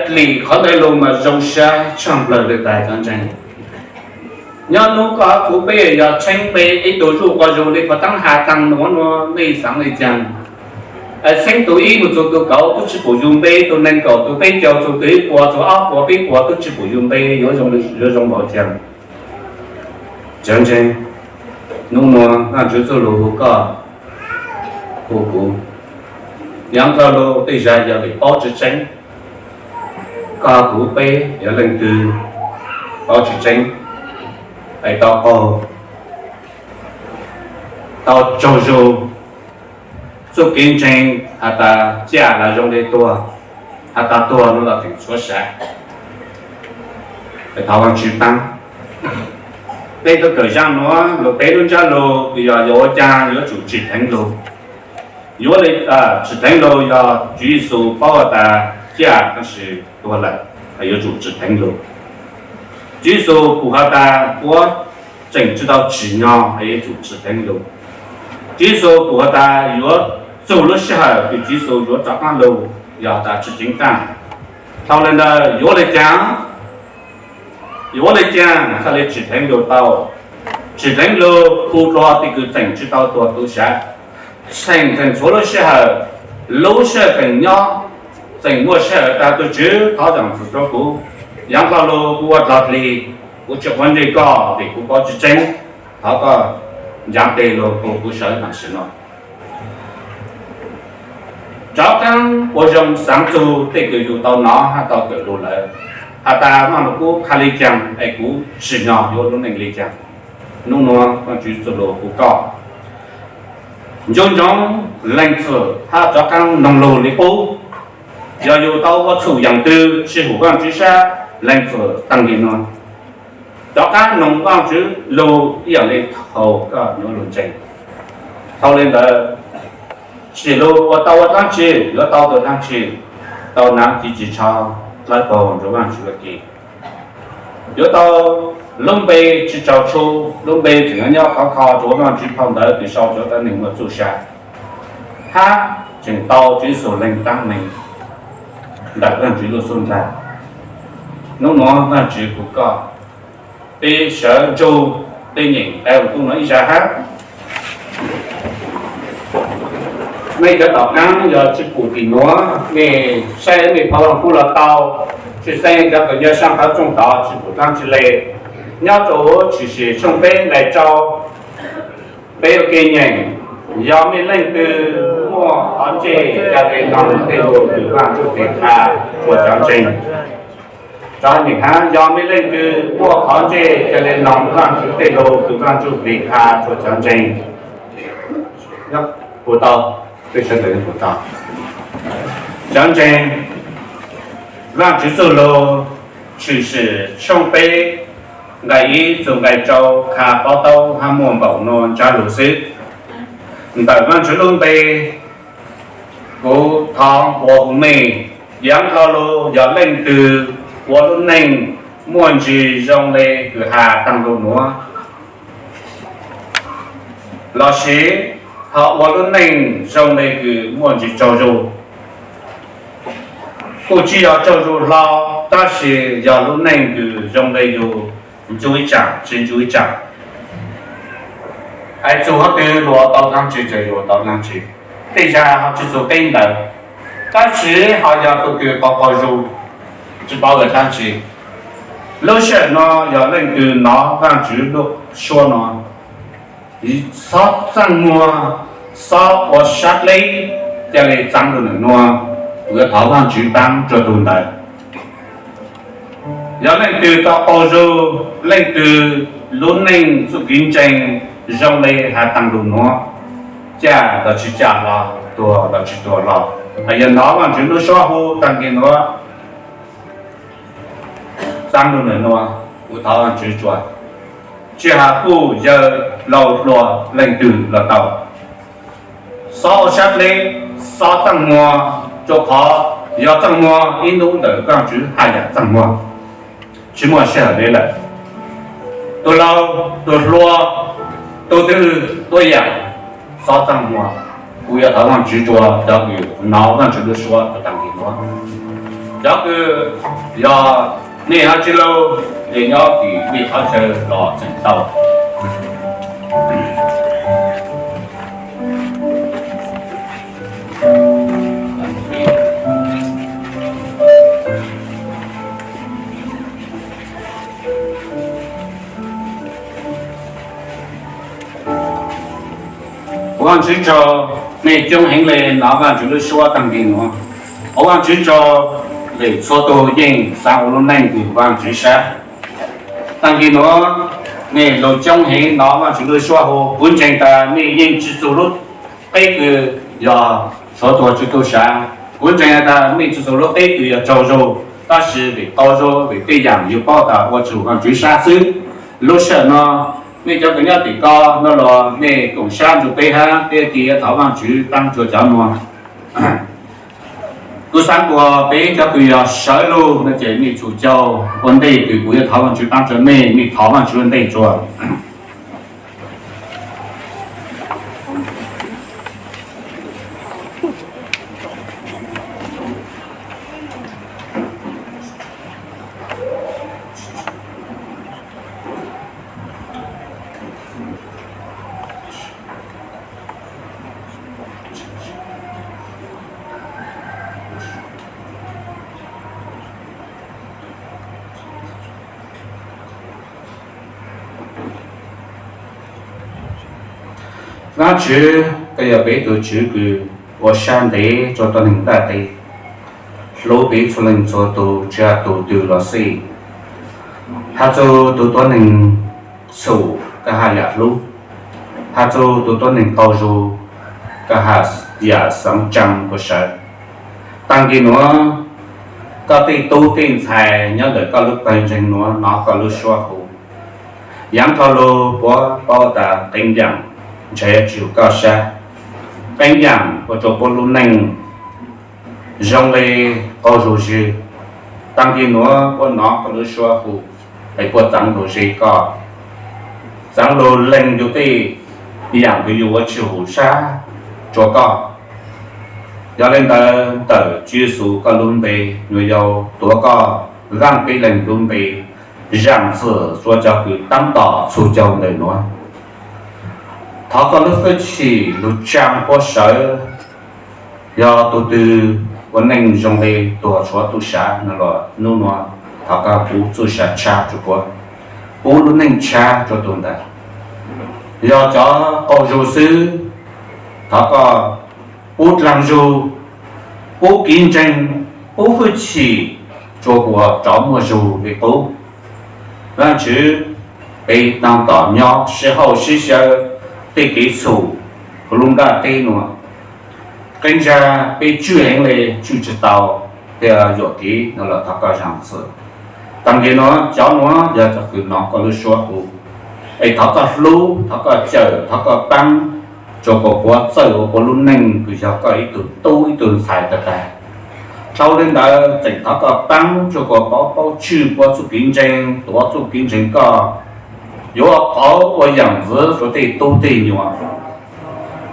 Dlim qhov ntawd lug mas zoo sab tshaaj plawg le tas cov ntseeg. Nyob nub koj kuv peb yog tsheeb npe ib tug zuj quas zug le puag taab has taag nuav nuav mej xaav le caag? Txheeb tug ib mus txug tug kaum tub tsi pum yug npe, tug neeg kaum tug peb caug txug tug ib puas txug ob puas peb puas tub tsi pum yug npe, yuav zoo, yuav zoo npaum caag? Cov ntseeg, nub nuav Vaajtswv txuj lug hu koj, hu kuv, yav nkaus lug tej zag yog vim paub tsi tseeb. Koj kuv peb yog leej twg paub tsi tseeb, es tau qaug, tau tsaug zug. Txuj kev ntseeg has tas caj los zoo le tuag, has tas tuag nuav los tseem tshuav sav. Es thov Vaajtswv paab. Peb tug kawm zaaj nuav lug peb lub ntsab lug kws yog yuav ua caag yuav tsum tsim dheev lug. Yuav le tsim dheev lug yog Tswv Yexus paub has tas caj tab sis tuag lawm, yuav tsum tsim dheev lug. Tswv Yexus pum has tas puab tseem tsi tau tsim nyog, yuav tsum tsim dheev lug. Tswv Yexus pum has tas yuav txug lub sij hawm kws Tswv Yexus yuav rov qaab lug, yog tas tsi ceev taag. Dhau le ntawd yuav le caag, yuav le caag txhaj le tsim dleev lug tau, tsim dleev lug hu dlua tej kws tseem tsi tau tuag tu sav, tseem tseem tshuav lub sij hawm, lub sij hawm tseem nyob, tseem muaj sij hawm tas tug Tswv thov zaam txim rua kuv. Yaav dlhau lug kuv ua dlog dlig, kuv tsi quav ntsej koj vim kuv paub tsi tseeb, thov koj ncav tes lug hu kuv sawv tam sim no. Rov qaab ua zoo xaav txug tej kws yug tau nov hab tau kawm lug lawm, has tas Vaaj Lug Kub qha le caag es kuv tsim nyog yuav lub neej le caag. Nub nua Vaajtswv txuj lug hu koj nco ntsoov leej txwm hab rov qaab noog lug le qub. Yog yug tau ua txhum yaam twg tsi hum Vaajtswv sab, leej txwm taag le nua, rov qaab noog Vaajtswv lug ib yaam le thaus koj yuav lug ntseeg. Dhau le ntawd, tsim lug ua tau ua dlaab tsi, yuav tau tug dlaab tsi, tau naav ci tsi tsho dlawb paug rua Vaajtswv ua ke. Yuav tau lub npe tsi tsaug tshu, lub npe tseem nyob khov kho rua Vaajtswv phau ntawv kws sau rua cov neeg muaj txuj sa, hab tseem tau Tswv Yexus leeg taab meeg ntawm Vaajtswv lub xub ntiag. Nub nua Vaajtswv hu koj, peb sawv ntsug, peb nyeem nqe lug kub nua ib zag hab. Mej cov tom qaab yog tsi pum tim nuav, mej saib mej phau lug kub los tau, tshwj xeeb cov kws nyob saab qhov rooj tod tsi pum dlaab tsi le. Nyob rua huv Tshwm Sim tshooj peb nqe rau, peb ua ke nyeem. Yog mej leej twg muaj qhov ntsej ca le noog tej lug kws Vaajtswv plig qha rua cov ntseeg. Rov nyeem hab, yog mej leej twg muaj qhov ntsej ca le noog Vaajtswv tej lug kws Vaajtswv plig qha rua cov ntseeg. Hu tau, peb sawv daws hu tau. Cov ntseeg, Vaajtswv txuj lug Tshwm Sim tshooj peb nqai ib txug nqai rau qha paub taub hab muaj npaum nua ntsab lug xwb. Ntawm Vaajtswv lub npe, kuv thov nquas huv mej, yaav dlhau lug yog leej twg ua lub neej muaj ntsis zoo le kws has taag lug nuav, lossis ho ua lub neej zoo le kws muaj ntsis tsaug zug. Kuj tsi yog tsaug zug hlo, tab sis yog lub neej kws zoo le yug ncu ib tsaam tsi ncu ib tsaam. Hais txug hov twg luag tau dlaab tsi ces yug tau dlaab tsi, tej zag ho tsi txug teb ntawd, tab sis ho yog tug kws tau qaug zug, tsi paub ua dlaab tsi. Lub sij hawm no yog leej twg nov Vaajtswv lub suab no, xob txaj muag, xob ua sab dleb, ca le txaav lug nwm nua, kuv yuav thov Vaajtswv paab rua tug ntawd. Yog leej twg tau qaug zug, leej twg lub neej txuj kev ntseeg zoo le has taag lug nuav, caj los tsi caj hlo, tuag los tsi tuag hlo, hos yog nov Vaajtswv lub suab hu taag kis nuav, txaav lug nwm nua, kuv thov Vaajtswv tsuas, tsi has kuj yawg laug hluas leej twg los tau. Xob ua sab dleb, xob txaj muag, rua qhov yog txaj muag ib nub ntawm Vaajtswv haj yam txaj muag, tsi muaj sij hawm le lawm. Tug laug, tug hluas, tug twg tuab yaam, xob txaj muag. Kuv yuav thov Vaajtswv rua cov kws nov Vaajtswv lub suab rua taag kis nuav. Cov kws yog nej ho tsi laug, ces nyob tim nej qhov chaw los tseem tau. Ua Vaajtswv tsaug, mej coob heev le nov Vaajtswv lub suab taag kis nuav. Ua Vaajtswv tsaug, vim txhua tug yeej xaav ua lub neej kws Vaajtswv sab. Taag kis nuav, mej lug coob heev nov Vaajtswv lub suab hu, kuv ntseeg tas mej yeej tsi txug lub qeb kws yog tshuav tuag tsi tu sav. Kuv ntseeg tas mej tsi txug lub qeb kws yog tsaug zug, tab sis vim qaug zug vim tej yaam yug paub tas ua tsi hum Vaajtswv sab xwb. Lub sij hawm no, mej cov kws nyob tim ko no los mej koom sab nrug peb hab peb kis yuav thov Vaajtswv paab rua cov nuav. Kuv xaav kuas peb cov kws yog sawv lug no ces mej txhum caug ua ntej kws kuv yuav thov Vaajtswv paab rua mej, mej thov Vaajtswv ua ntej rua. Vaajtswv, koj yog peb tug Tswv kws ua sab ntev rua tuab neeg nplaj teb, hlub peb txhua leej txhua tug tsi has tug twg los xij, has txug tug tuab neeg txhum koj has yaam hlub, has txug tug tuab neeg qaug zug koj has yaam xaav tsaa puab sawv. Taag kis nuav, koj tej tub tej ntxhais nyob ntawm koj lub pawg ntseeg nuav nov koj lub suab hu. Yaav dlhau lug puab paub tas qee yaam ntshai tsi huv koj sab, qee yaam ua rua puab lub neej zoo le qaug zug zig. Taag kis nuav puab nov koj lub suab hu, es puab txaav lug ze koj, txaav lug leeg yug tej yaam kws yug ua tsi huv sab rua koj. Yog le ntawd ntawm Tswv Yexus koj lub npe, nyuas yau tuav koj zaaj peb leeg lub npe, zaam txim rua cov kws taab tom txhus caug ntawm nuav. Thov koj lub hwj chim lug tsaa puab sawv. Yog tug twg ua neej zoo le tuag tshuav txuj sa nuav los nub nuav thov koj pub txuj sa tshab rua puab, pub lub neej tshab rua tug ntawd. Yog cov qaug zug xwb, thov koj pub dlaag zug, pub kev ntseeg, pub hwj chim rua kuas rov muaj zug le qub. Vaajtswv, peb taab tom nyob sib haum sib xyaw tej kev txhum huv lub nplaj teb nuav. Qee zaag peb tswj heev le tswj tsi tau, thiab yuam kev nuav los thov koj zaam txim. Taag kis nuav cov nuav yog cov kws nov koj lub suab hu, es thov koj hlub, thov koj cawm, thov koj paab, rua kuas puab txawj ua puab lub neej kws yog koj ib tug tub ib tug ntxhais tag tag. Dlhau le ntawd tseem thov koj paab rua kuas puab paub tswj puab txuj kev ntseeg, tuav txuj kev ntseeg koj, yuav ua qauv ua yaam ntxwv rua tej tub tej nyuas.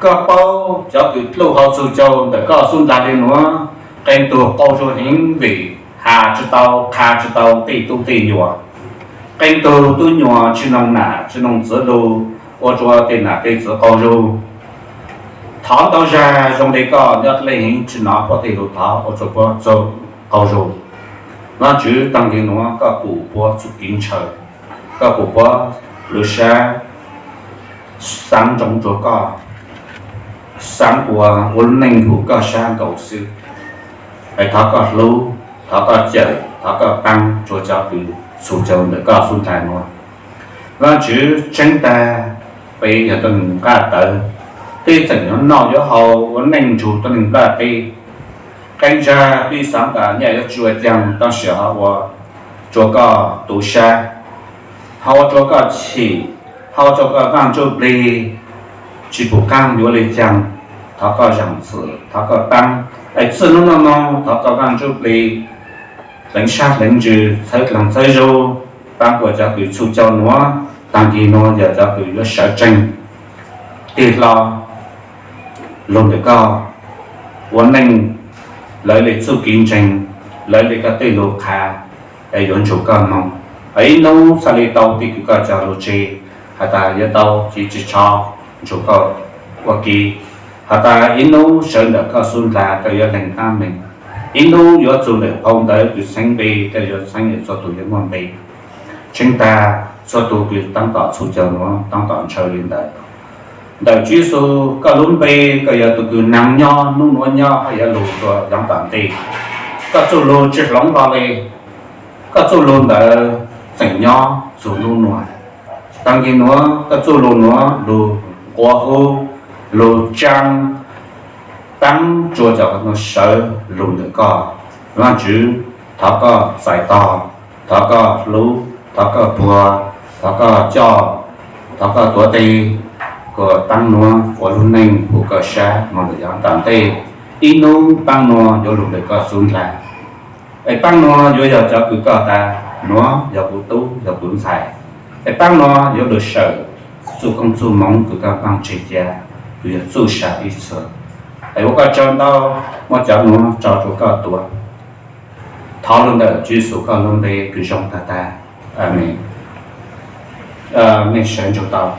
Koj paub cov kws dluj hauv txhus caug ntawm koj xub ntag le nuav, qee tug qaug zug heev vim has tsi tau qha tsi tau tej tub tej nyuas. Qee tug tub nyuas tsi noog nam tsi noog txwv lug, ua rua tej nam tej txwv qaug zug. Thov ntau zag zoo le koj nyob dlej heev tsi nov puab tej lug thov ua rua puab txhua qaug zug. Vaajtswv, taag kis nuav koj pum puab txuj kev ntshaw, koj pum puab lub sab xaav ntsoov rua koj, xaav kuas ua lub neej huv koj sab nkaus xwb. Es thov koj hlub, thov koj cawm, thov koj paab rua cov kws txhus caug ntawm koj xub ntag nuav. Vaajtswv, tseeb tag peb yog tuab neeg nqaj tawv, peb tseem yuav noj yuav haus ua neej nrug tuab neeg nplaj teb. Qee zaag peb xaav tas nyaj yuav tsi ua caag tab sis ho ua rua koj tu sab, ho ua rua koj chim, ho ua rua koj Vaaj Ntsuj Plig tsi pum qaab yuav le caag. Thov koj zaam txim, thov koj paab, es txij nub nua moog thov koj Vaaj Ntsuj Plig hleev sab hleev ntsws, txhawb dlaag txhawb zug, paab kuas cov kws txhus caug nuav taag kis nuav yog cov kws yuav sawv tsees tig hlo lug ntawm koj ua neej, lawv le txuj kev ntseeg, lawv le koj tej lug qha, es yuav nrug koj moog. Ib nub txhaj le tau tej kws koj cog lug tseg, has tas yuav tau kev tsi tsho nrug koj ua ke, has tas ib nub sawv ntawm koj xub ntag koj yuav leeg taab meeg, ib nub yuav txug ntawm phau ntawv kws txheeb npe koj yuav txheeb es txhua tug yuav muaj npe. Tseeb tag txhua tug kws taab tom txhus caug nuav taab tom ntshaw le ntawd. Ntawm Tswv Yexus koj lub npe, koj yog tug kws naag nyob, nub nuav nyob, hab yuav lug rua yav tom ntej. Koj txuj lug tsi hloov hlo le, koj txuj lug ntawd tseem nyob txug nub nuav. Taag kis nuav koj txuj lug nuav lug nquag huv, lug tsaa, paab rua cov nuav sawv lug ntawm koj. Vaajtswv, thov koj txais tog, thov koj hlub, thov koj puag, thov koj coj, thov koj tuav teg, kuas paab nuav ua lub neej huv koj sab moog ntawm yav tom ntej. Ib nub paab nuav yuav lug ntawm koj xub ntag. Es paab nuav yuav yog cov kws koj tas, nuav yog kuv tub yog kuv ntxhais. Es paab nuav yuav lug sawm txuj koob txuj moov kws koj npaaj tseg ca, kws yog txuj sa ib txhia. Es ua koj tsaug ntau, muab cov nuav tso rua koj tuav. Thov lug ntawm Tswv Yexus koj lub npe kws zoo tag tag. Amees. Mej sawv ntsug tau.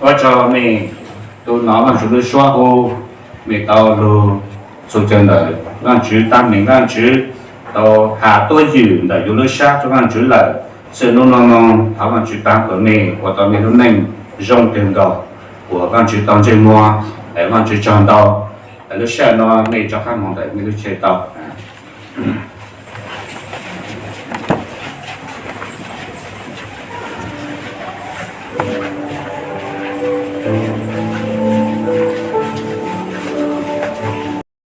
Ua tsaug mej tug nov Vaajtswv lub suab hu, mej tau lug txhua chaw ntawm Vaajtswv taag meeg, Vaajtswv tau has tuab ywm ntawm yug lub sab rua Vaajtswv lawm. Txij nub nuav moog thov Vaajtswv paab kuas mej ua tau mej lub neej zoo kawg nkaus uas Vaajtswv tau ntsej muag. Vaajtswv tsaug ntau. Lub sij hawm no nej rov qaab moog ntawm mej lub tsev tau.